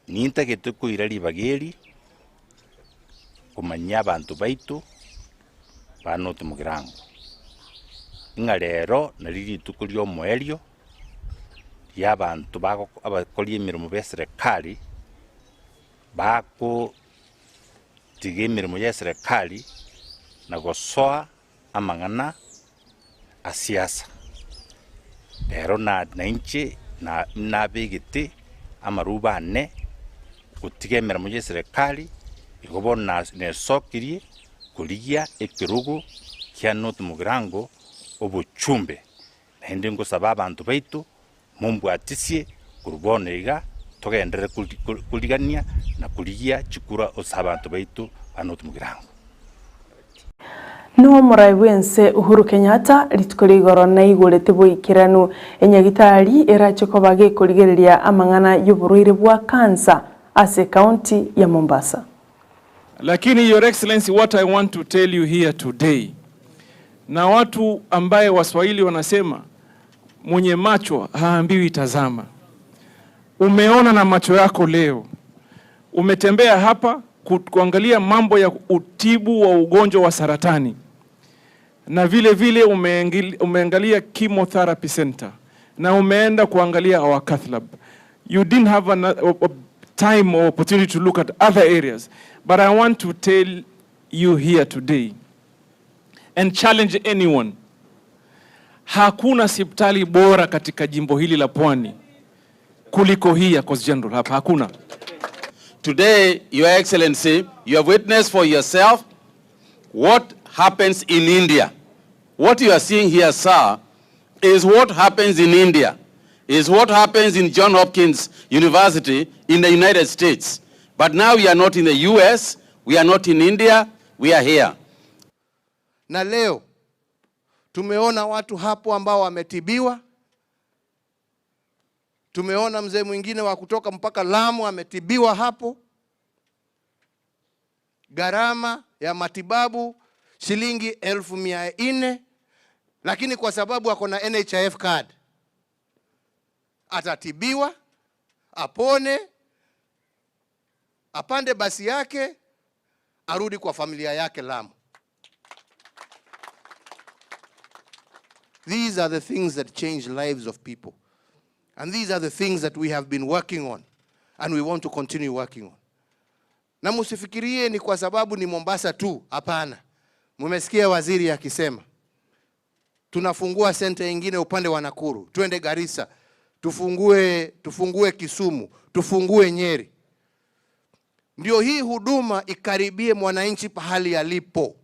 Speaker 12: Nintagete koira ribaga eri komanyia abanto baito ba North Mugirango, ng'a rero nari rituko ria omoerio ria abanto bago abakori emeremo ba eserekari bakotiga emeremo ya eserekari na gosoa amang'ana a siasa. Rero na nainche na nabegete amaruba ane gotiga emeremo ya eserekari, igo bono na nesokirie korigia ekerogo kia North Mugirango obochumbe. Naende ngosaba abanto baito mombwatisie korwa bono iga togenderere korigania na korigia chikura ase abanto baito ba North Mugirango.
Speaker 2: Nigo omorai bw'ense Uhuru Kenyatta rituko ria igoro naigorete boikeranu enyagitari erache koba gekorigereria amang'ana y'oborwaire bwa kansa ase ekaunti ya Mombasa.
Speaker 13: Lakini your excellency what I want to tell you here today na watu ambaye waswahili wanasema mwenye macho haambiwi tazama. Umeona na macho yako leo, umetembea hapa kuangalia mambo ya utibu wa ugonjwa wa saratani na vile vile umeangalia chemotherapy center na umeenda kuangalia our cath lab. You didn't have an, a, a time or opportunity to look at other areas, but I want to tell you here today and challenge anyone, hakuna hospitali bora katika jimbo hili la Pwani kuliko hii ya Coast General hapa, hakuna.
Speaker 14: Today, Your Excellency, you have witnessed for yourself what happens in India. What you are seeing here, sir, is what happens in India, is what happens in John Hopkins University in the United States. But now we are not in the US, we are not in India, we are here.
Speaker 15: Na leo tumeona watu hapo ambao wametibiwa. Tumeona mzee mwingine wa kutoka mpaka Lamu ametibiwa hapo. Gharama ya matibabu shilingi 400,000, lakini kwa sababu ako na NHIF card atatibiwa, apone, apande basi yake, arudi kwa familia yake Lamu. These are the things that change lives of people. And these are the things that we have been working on and we want to continue working on. Na musifikirie ni kwa sababu ni Mombasa tu, hapana. Mumesikia waziri akisema tunafungua senta ingine upande wa Nakuru, twende Garissa, tufungue, tufungue Kisumu, tufungue Nyeri. Ndio hii huduma ikaribie mwananchi pahali alipo.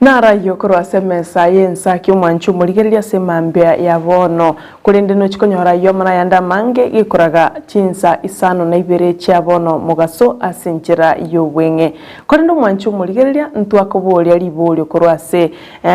Speaker 2: Naro ayio korwa ase emesa y'ensaki omwanchi omorigereria ase emambia ya bono, korende nochie konyora ayio amo nayande amange gekoraga chinsa isano na ibere chia bono mogaso ase enchera y'obweng'e. Korende omwanchi omorigereria ntwakoboria riborio korwa ase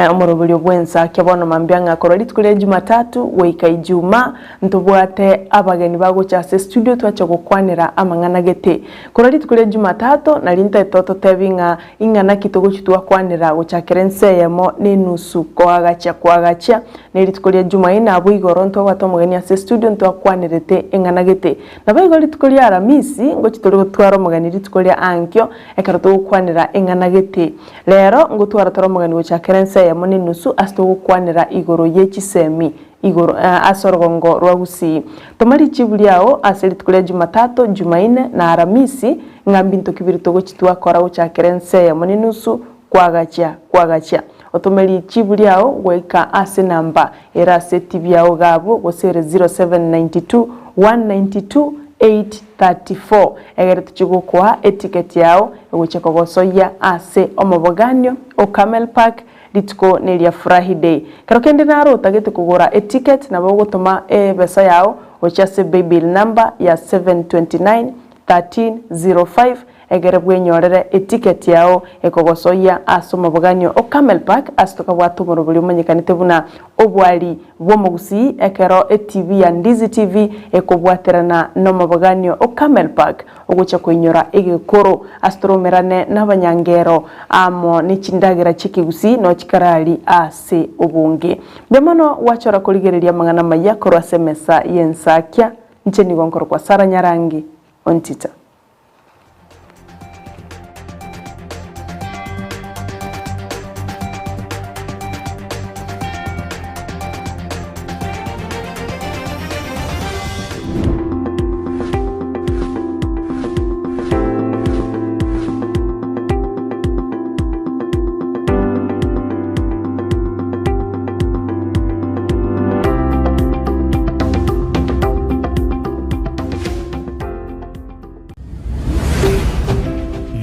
Speaker 2: omoroberio bw'ensaki bono mambia ng'a korwa rituko ria Jumatatu goika Ijumaa ntobwate abageni bagocha ase estudio twacha gokwanera amang'ana gete. Korwa rituko ria Jumatato nario ntaete ototebi ng'a Ing'ana ki togochia twakwanera gochakera ense eyemo na enusu koagachia koagachia? Ne rituko ria Jumaine abwo igoro ntwabwate omogeni ase estudio ntwakwanerete eng'ana gete. Naboigo rituko ria Aramisi ngochia tore gotwara omogeni rituko ria ankio ekero togokwanera eng'ana gete. Rero ngotwara tore omogeni gochakera ense eyemo na enusu ase togokwanera igoro ye chisemi igoro ase orogongo rwa Gusii. Toma richibu riao ase rituko ria Jumatato, Jumaine, na Aramisi, ng'a mbinto ki biri togochi twakora gochakera ense eyemo nenusu kwagachia kwagachia. Otome richibu riao goika ase enamba ere ase etibi yao iga abwo gose ere 0792 192 834 egere tochie gokoa etiketi yao egochia kogosoyia ase omoboganio o Camel Park Rituko neria Furahiday. Kero kende naro otagete kogora eticket nabo ogotoma ebesa yao gochia ase paybill number ya 729 1305 Egere bwenyorere etiketi yao ekogosoyia ase omoboganio o Camel Park ase tokabwate omorobori omanyekanete buna obwari bw'omogusii ekero etibi ya Ndizi TV ekobwaterana nomoboganio o Camel Park ogocha koinyora egekoro ase toromerane nabanyangero amo nechindagera chiekegusii nochikarari ase obonge. Mbuya mono gwachora korigereria amang'ana amaya korwa ase emesa y'ensakia. Inche nigo nkorokwa Sarah Nyarangi Ontita.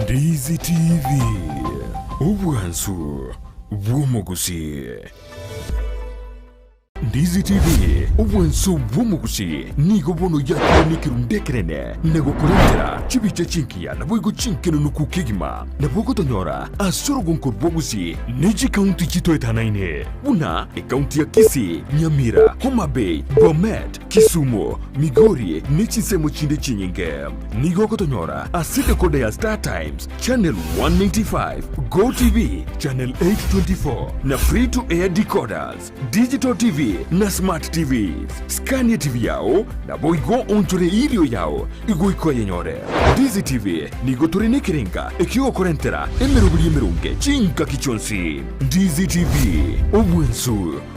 Speaker 3: Ndizi TV, obwansu bw'omogusii. Ndizi TV, obwansu bw'omogusii nigo bono yakire nekerundu ekenene na gokorentera chibicha chingiya naboigo chinkenunuku kegima. Nabo ogotonyora ase orogonko rwa Gusii ne chikaunti chitoetanaine buna ekaunti ya Kisii, Nyamira, Homa Bay, Bomet, Kisumu, Migori ne chinsemo chinde chinyinge. Nigo ogotonyora ase decoder ya Star Times, Channel 195, Go TV, Channel 824 na Free to Air decoders, Digital TV na Smart TVs. Scan TV yao naboigo onchore erio yao igoika oyenyore. Ndizi TV nigo tore nekerenga ekiogokorentera emeroberi emeronge chingaki chionsi. Ndizi TV, obwensu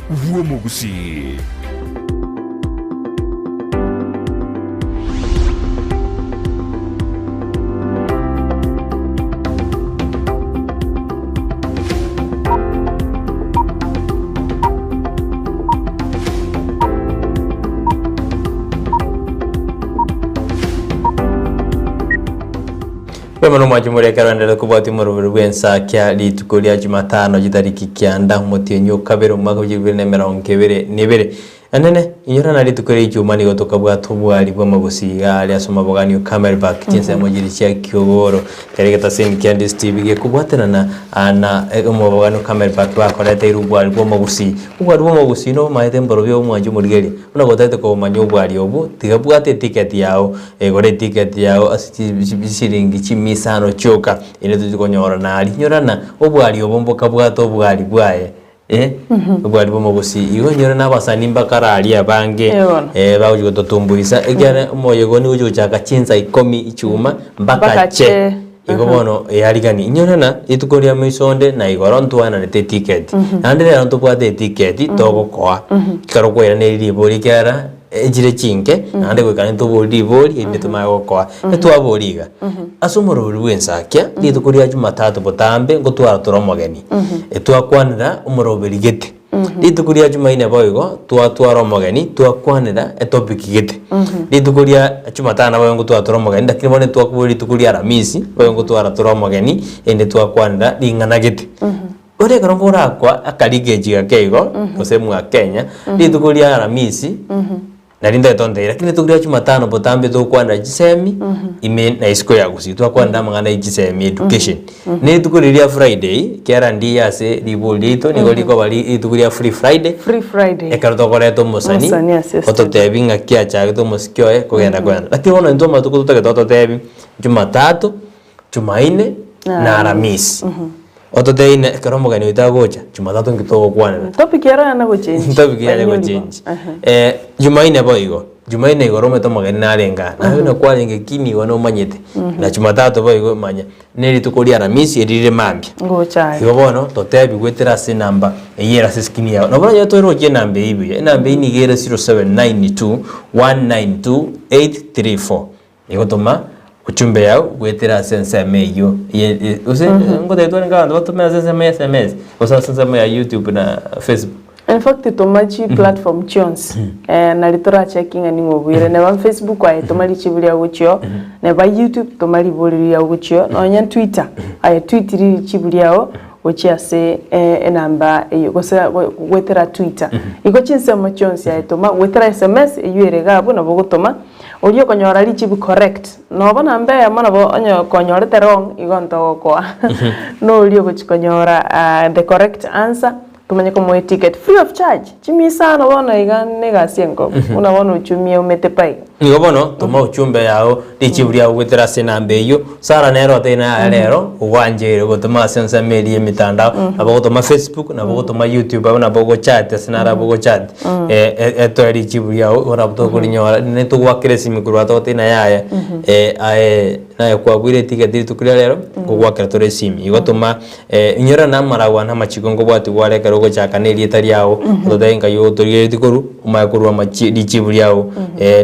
Speaker 3: bw'omogusii.
Speaker 1: Bwema nomwanchi moria ekero aenderete kobwatia omoroberi bw'ensakia rituko ria Jumatano chitariki kianda omotienyi o kabere omwaka bwa 2022. Anene, inyora na rituko ria Ijumaa nigo tokabwata obwari bw'amagusi iga aria ase omabogani o Camelback chinsemo chiria chia Kiogoro kere egetaseni kia DSTV gekobwaterana na omobogani o Camelback bakoreteire obwari bw'amagusi. Obwari bw'amagusi nobomaete mborobio omwanchi omorigereria buna gotagete komanya obwari obwo tiga bwata eticket yao Egora etiketi yao ase chisiringi chimia isano chioka, erinde tochie konyora naria. Inyora ng'a obwari obo mbokabwate obwari bwaye, eh, obwari bw'omogusii. Igo inyora na abasani mbakare aria abange,
Speaker 2: Eh, bono.
Speaker 1: eh, bagochia gototumbuisa, ekiagera omoyega one ogochia gochaka chinsa ikomi ichuma mpaka
Speaker 2: Mpaka
Speaker 1: che.
Speaker 2: che.
Speaker 1: Igo bono earigani, inyora ng'a rituko ria moiso onde na igoro ntwanarete etiketi. Naende rero ntobwate etiketi togokoa, ekero kwairaneria ribori ekiagera echire chinke, naende goika naende tobori ribori erinde tomanye gokoa. Etwabori iga, ase omorobori bw'ensakia, rituko ria jumatatu botambe ngotwara tore omogeni, etwakwanera omoroberi gete. Rituko ria jumaine boigo, twatwara omogeni, twakwanera etopic gete. Rituko ria jumatano naboigo ngotwara tore omogeni, lakini bono etwakobua rituko ria aramisi, boigo ngotwara tore omogeni, erinde twakwanera ring'ana gete. Bono ekero nkorakwa akarigechi gake igo, gose mwa Kenya, rituko ria aramisi, nari ntagete ontebi, lakini rituko ria jumatano botambe togokwanera chisemi, ime na isiko ya gusii, twakwanera amang'ana ya chisemi education. Na rituko riria ria Friday, ekiagera ndiye ase ribori riaito, nigo rikoba ri rituko ria free Friday,
Speaker 2: Free Friday.
Speaker 1: ekero tokoreta omosani,
Speaker 2: Omosani ase studio.
Speaker 1: ototebi ng'aki achagete omosiki oye, kogenda kogenda. Lakini bono intwe amatuko totagete ototebi, jumatatu, Jumaine na Aramisi. Ototeine ekero omogeni oito agocha, Jumatatu nki togokwanera.
Speaker 2: Topic ero yana gochenji.
Speaker 1: Topic yare gochenji. Eh, Jumaine boigo, Jumaine igoro omanyete omogeni narenge aa, naye buna kwarenge kini igo nomanyete. Na Jumatatu boigo manya, ne rituko ria Aramisi eri rire mambia.
Speaker 2: Ngocha aye.
Speaker 1: Igo bono totebiwe etera ase enamba eyio ere ase eskrini yao. Nabo oranyore toiroche enamba eyio buya, enamba eyio nigo ere 0792 192 834. Egotoma ochumbe yao goetera ase ensemo eyio ye ye gose ngotebi twarenge abanto batome ase ensemo ya SMS gose ase ensemo ya YouTube na Facebook.
Speaker 2: In fact toma chi platform chionsi eh, nari torachecki ng'a ning'o obuire neba Facebook aye toma richibu riao gochio neba YouTube toma ribori riao gochio nonya Twitter aye tweet richibu riao gochia ase enamba eyio gose goetera Twitter igo chinsemo chionsi aye toma goetera SMS eyio ere iga abwo nabo ogotoma. Oria okonyora richibu correct, noba namba eyemo nabo onye okonyorete wrong igo ntogokoa. Noria ogochi konyora the correct answer tomanye komoa eticket free of charge, chimia isano bono iga na egasi enkobe, buna bono ochumie omete pa iga.
Speaker 1: Igo bono toma ochumbe yao richibu riao goetera ase enamba eyio. Sarah nere otebire naye rero ogwancheire gotoma ase ensemo eria y'emitandao, nabo ogotoma Facebook, nabo ogotoma YouTube, abwo nabo ogochati ase naro abwo ogochati etoe richibu riao igo nabo tokorinyora rinde togoakera esimi korwa togotebia ng'a yaya aye naye kwabuire etigeti rituko ria rero nkogoakera tore esimi. Igo toma Inyora namaragwa na amachiko nkobwatigwa are ekero ogochaka nerieta riao, ototebie nkai otorigeretie korwa, omanye korwa amachi richibu riao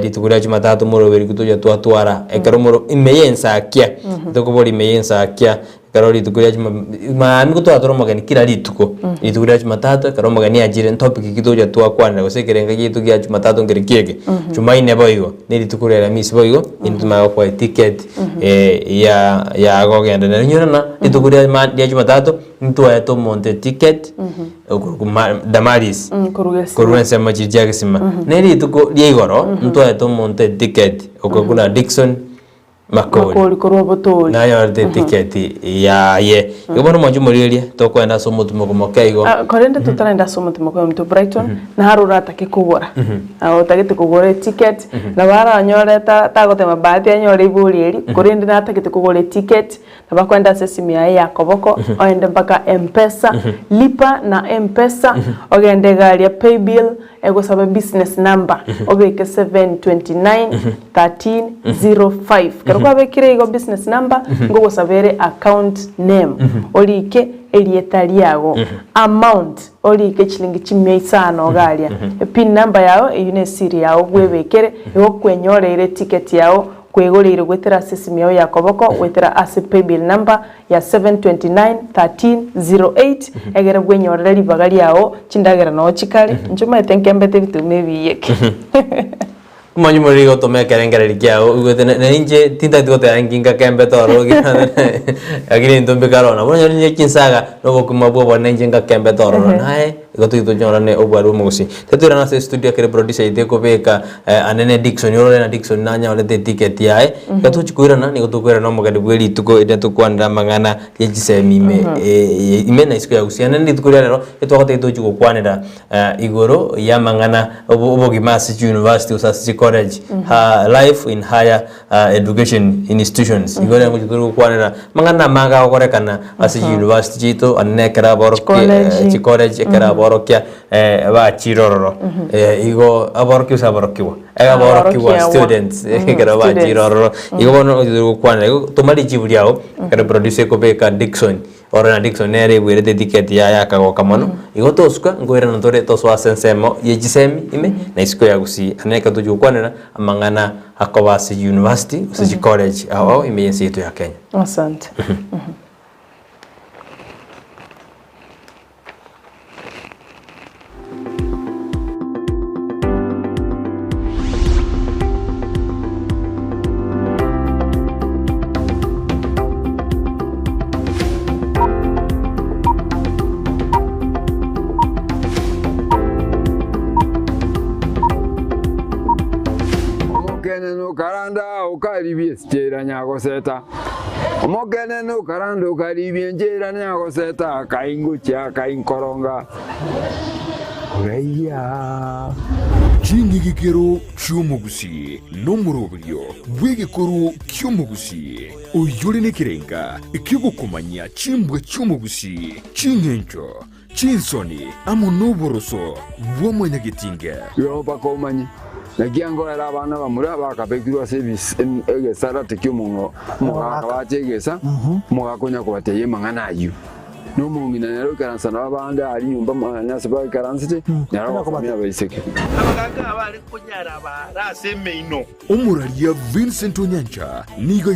Speaker 1: rituko ria jumatatu moroberi tocha twatwara ekero moro ime y'ensakia, tokoboria ime y'ensakia ekero rituko ria juma maambia gotwatwara omogeni kera rituko, rituko ria jumatatu ekero omogeni achire ntopic ki tocha twakwanera gose ekerengo giaito gia jumatatu nkere ki eke, jumaine boigo, na erituko ria aramisi boigo, intwe tomanye gokoa eticket. ya ya gogenda nere inyore ng'a rituko ria ma ria jumatatu ntwaete omonto eticket okorokwa ma Damaris
Speaker 2: Korwa gesima.
Speaker 1: korwa ensemo chiria chia gesima. Na erituko ria igoro ntwaete omonto eticket okorokwa buna Dickson Makori.
Speaker 2: Makori korwa obotori.
Speaker 1: Nanyorete eticket yaye. Igo bono mwanche omorigereria tokoenda ase omotimoko moke igo.
Speaker 2: Ah, korende totarenda ase omotimoko oyo omonto Brighton, naro oratake kogora. Ah, otagete kogora eticket, nabo aranyore ta tagotema bahati anyore ibori eri, korende natagete kogora eticket, nabo akoenda ase esimu yaye ya koboko, oende mpaka Mpesa, lipa na Mpesa, ogende iga aria paybill, egosaba business number, obeke 729 13 05. Ekero kwabekire igo business number, nkogosaba ere account name, orike erieta riago, amount, Orike chilingi chimia isano iga aria. Epin number yao eyio ne esiri yao bwebekere igo kwenyoreire eticket yao kwegoreire goetera ase esimi yao ya koboko goetera ase paybill number ya 7291308 egere bwenyorere ribaga riao chindagera noo chikare inche omanyete nkembete ebituma ebiyeke.
Speaker 1: Omanye omoriri gotoma ekerengererio kiao oigwete na inche tintageti goteba nki ngakembete ororo lakini intwe mbikare ororo. Nabo onye ne chinsaga na obokima bwa obonene inche ngakembete ororo naye igo tochi tonyorane obwari bwa omogusii. Totoirane ase estudio ekere producer yaito ekobeka anene Dickson orore na Dickson nanyorete eticket yaye. Ekero tochi koirana nigo tokoirana omogeni bwe rituko erio tokwanere amang'ana ye chisemi ime ime na isiko ya gusii. Naende rituko ria rero etwagotebia tochi gokwanera Igoro y'amang'ana obogima ase chiuniversity gose ase chicollege, life in higher education institutions. Igo rero ngochia tore gokwanera amang'ana amange agokorekana ase chiuniversity chiaito onye ekero aborokia chicollege ekero aborokia bachire ororo. Igo aborokia gose aborokigwa? Aborokigwa students ekero bachire ororo. Igo bono ngochia tore gokwanera igo toma richibu riago ekero producer ekobeka Dickson. Ore na Dickson nere ebwerete etiketi yaye akagoka mono. Igo tosuka nkoirana tore tosoa ase ensemo ye chisemi ime na isiko ya Gusii. Ande ekero tochia gokwanera amang'ana akoba ase university gose chicollege ao ao ime y'ense yaito ya Kenya.
Speaker 2: Asante.
Speaker 7: Omokenene okaranda okaribia esichera nyagoseta, Omokenene okaranda okaribia enchera nyagoseta, akaingochia akainkoronga koraiya.
Speaker 3: Ching'igikero chi'omogusii nomoroberio bw'egekoro ki'omogusii, oyore nekerenga ki'ogokomanyia chimbwa chi'omogusii, ching'encho, chinsoni, amo noboroso bwa mwanyagetinge.
Speaker 7: Igo mpaka omanye, naki angoera abana bamura bakabekirwe ase egesarate ki'omogaka bache egesa, omogaka onya kobatebia amang'ana ayio. Na omong'ina nere oikaransa nabo abande aria nyomba mwane ase baikaransete, nere ogosomia abaiseke.
Speaker 8: Abagaaka abare konyara baare ase emeino.
Speaker 3: Omoraria Vincent Onyancha nigo.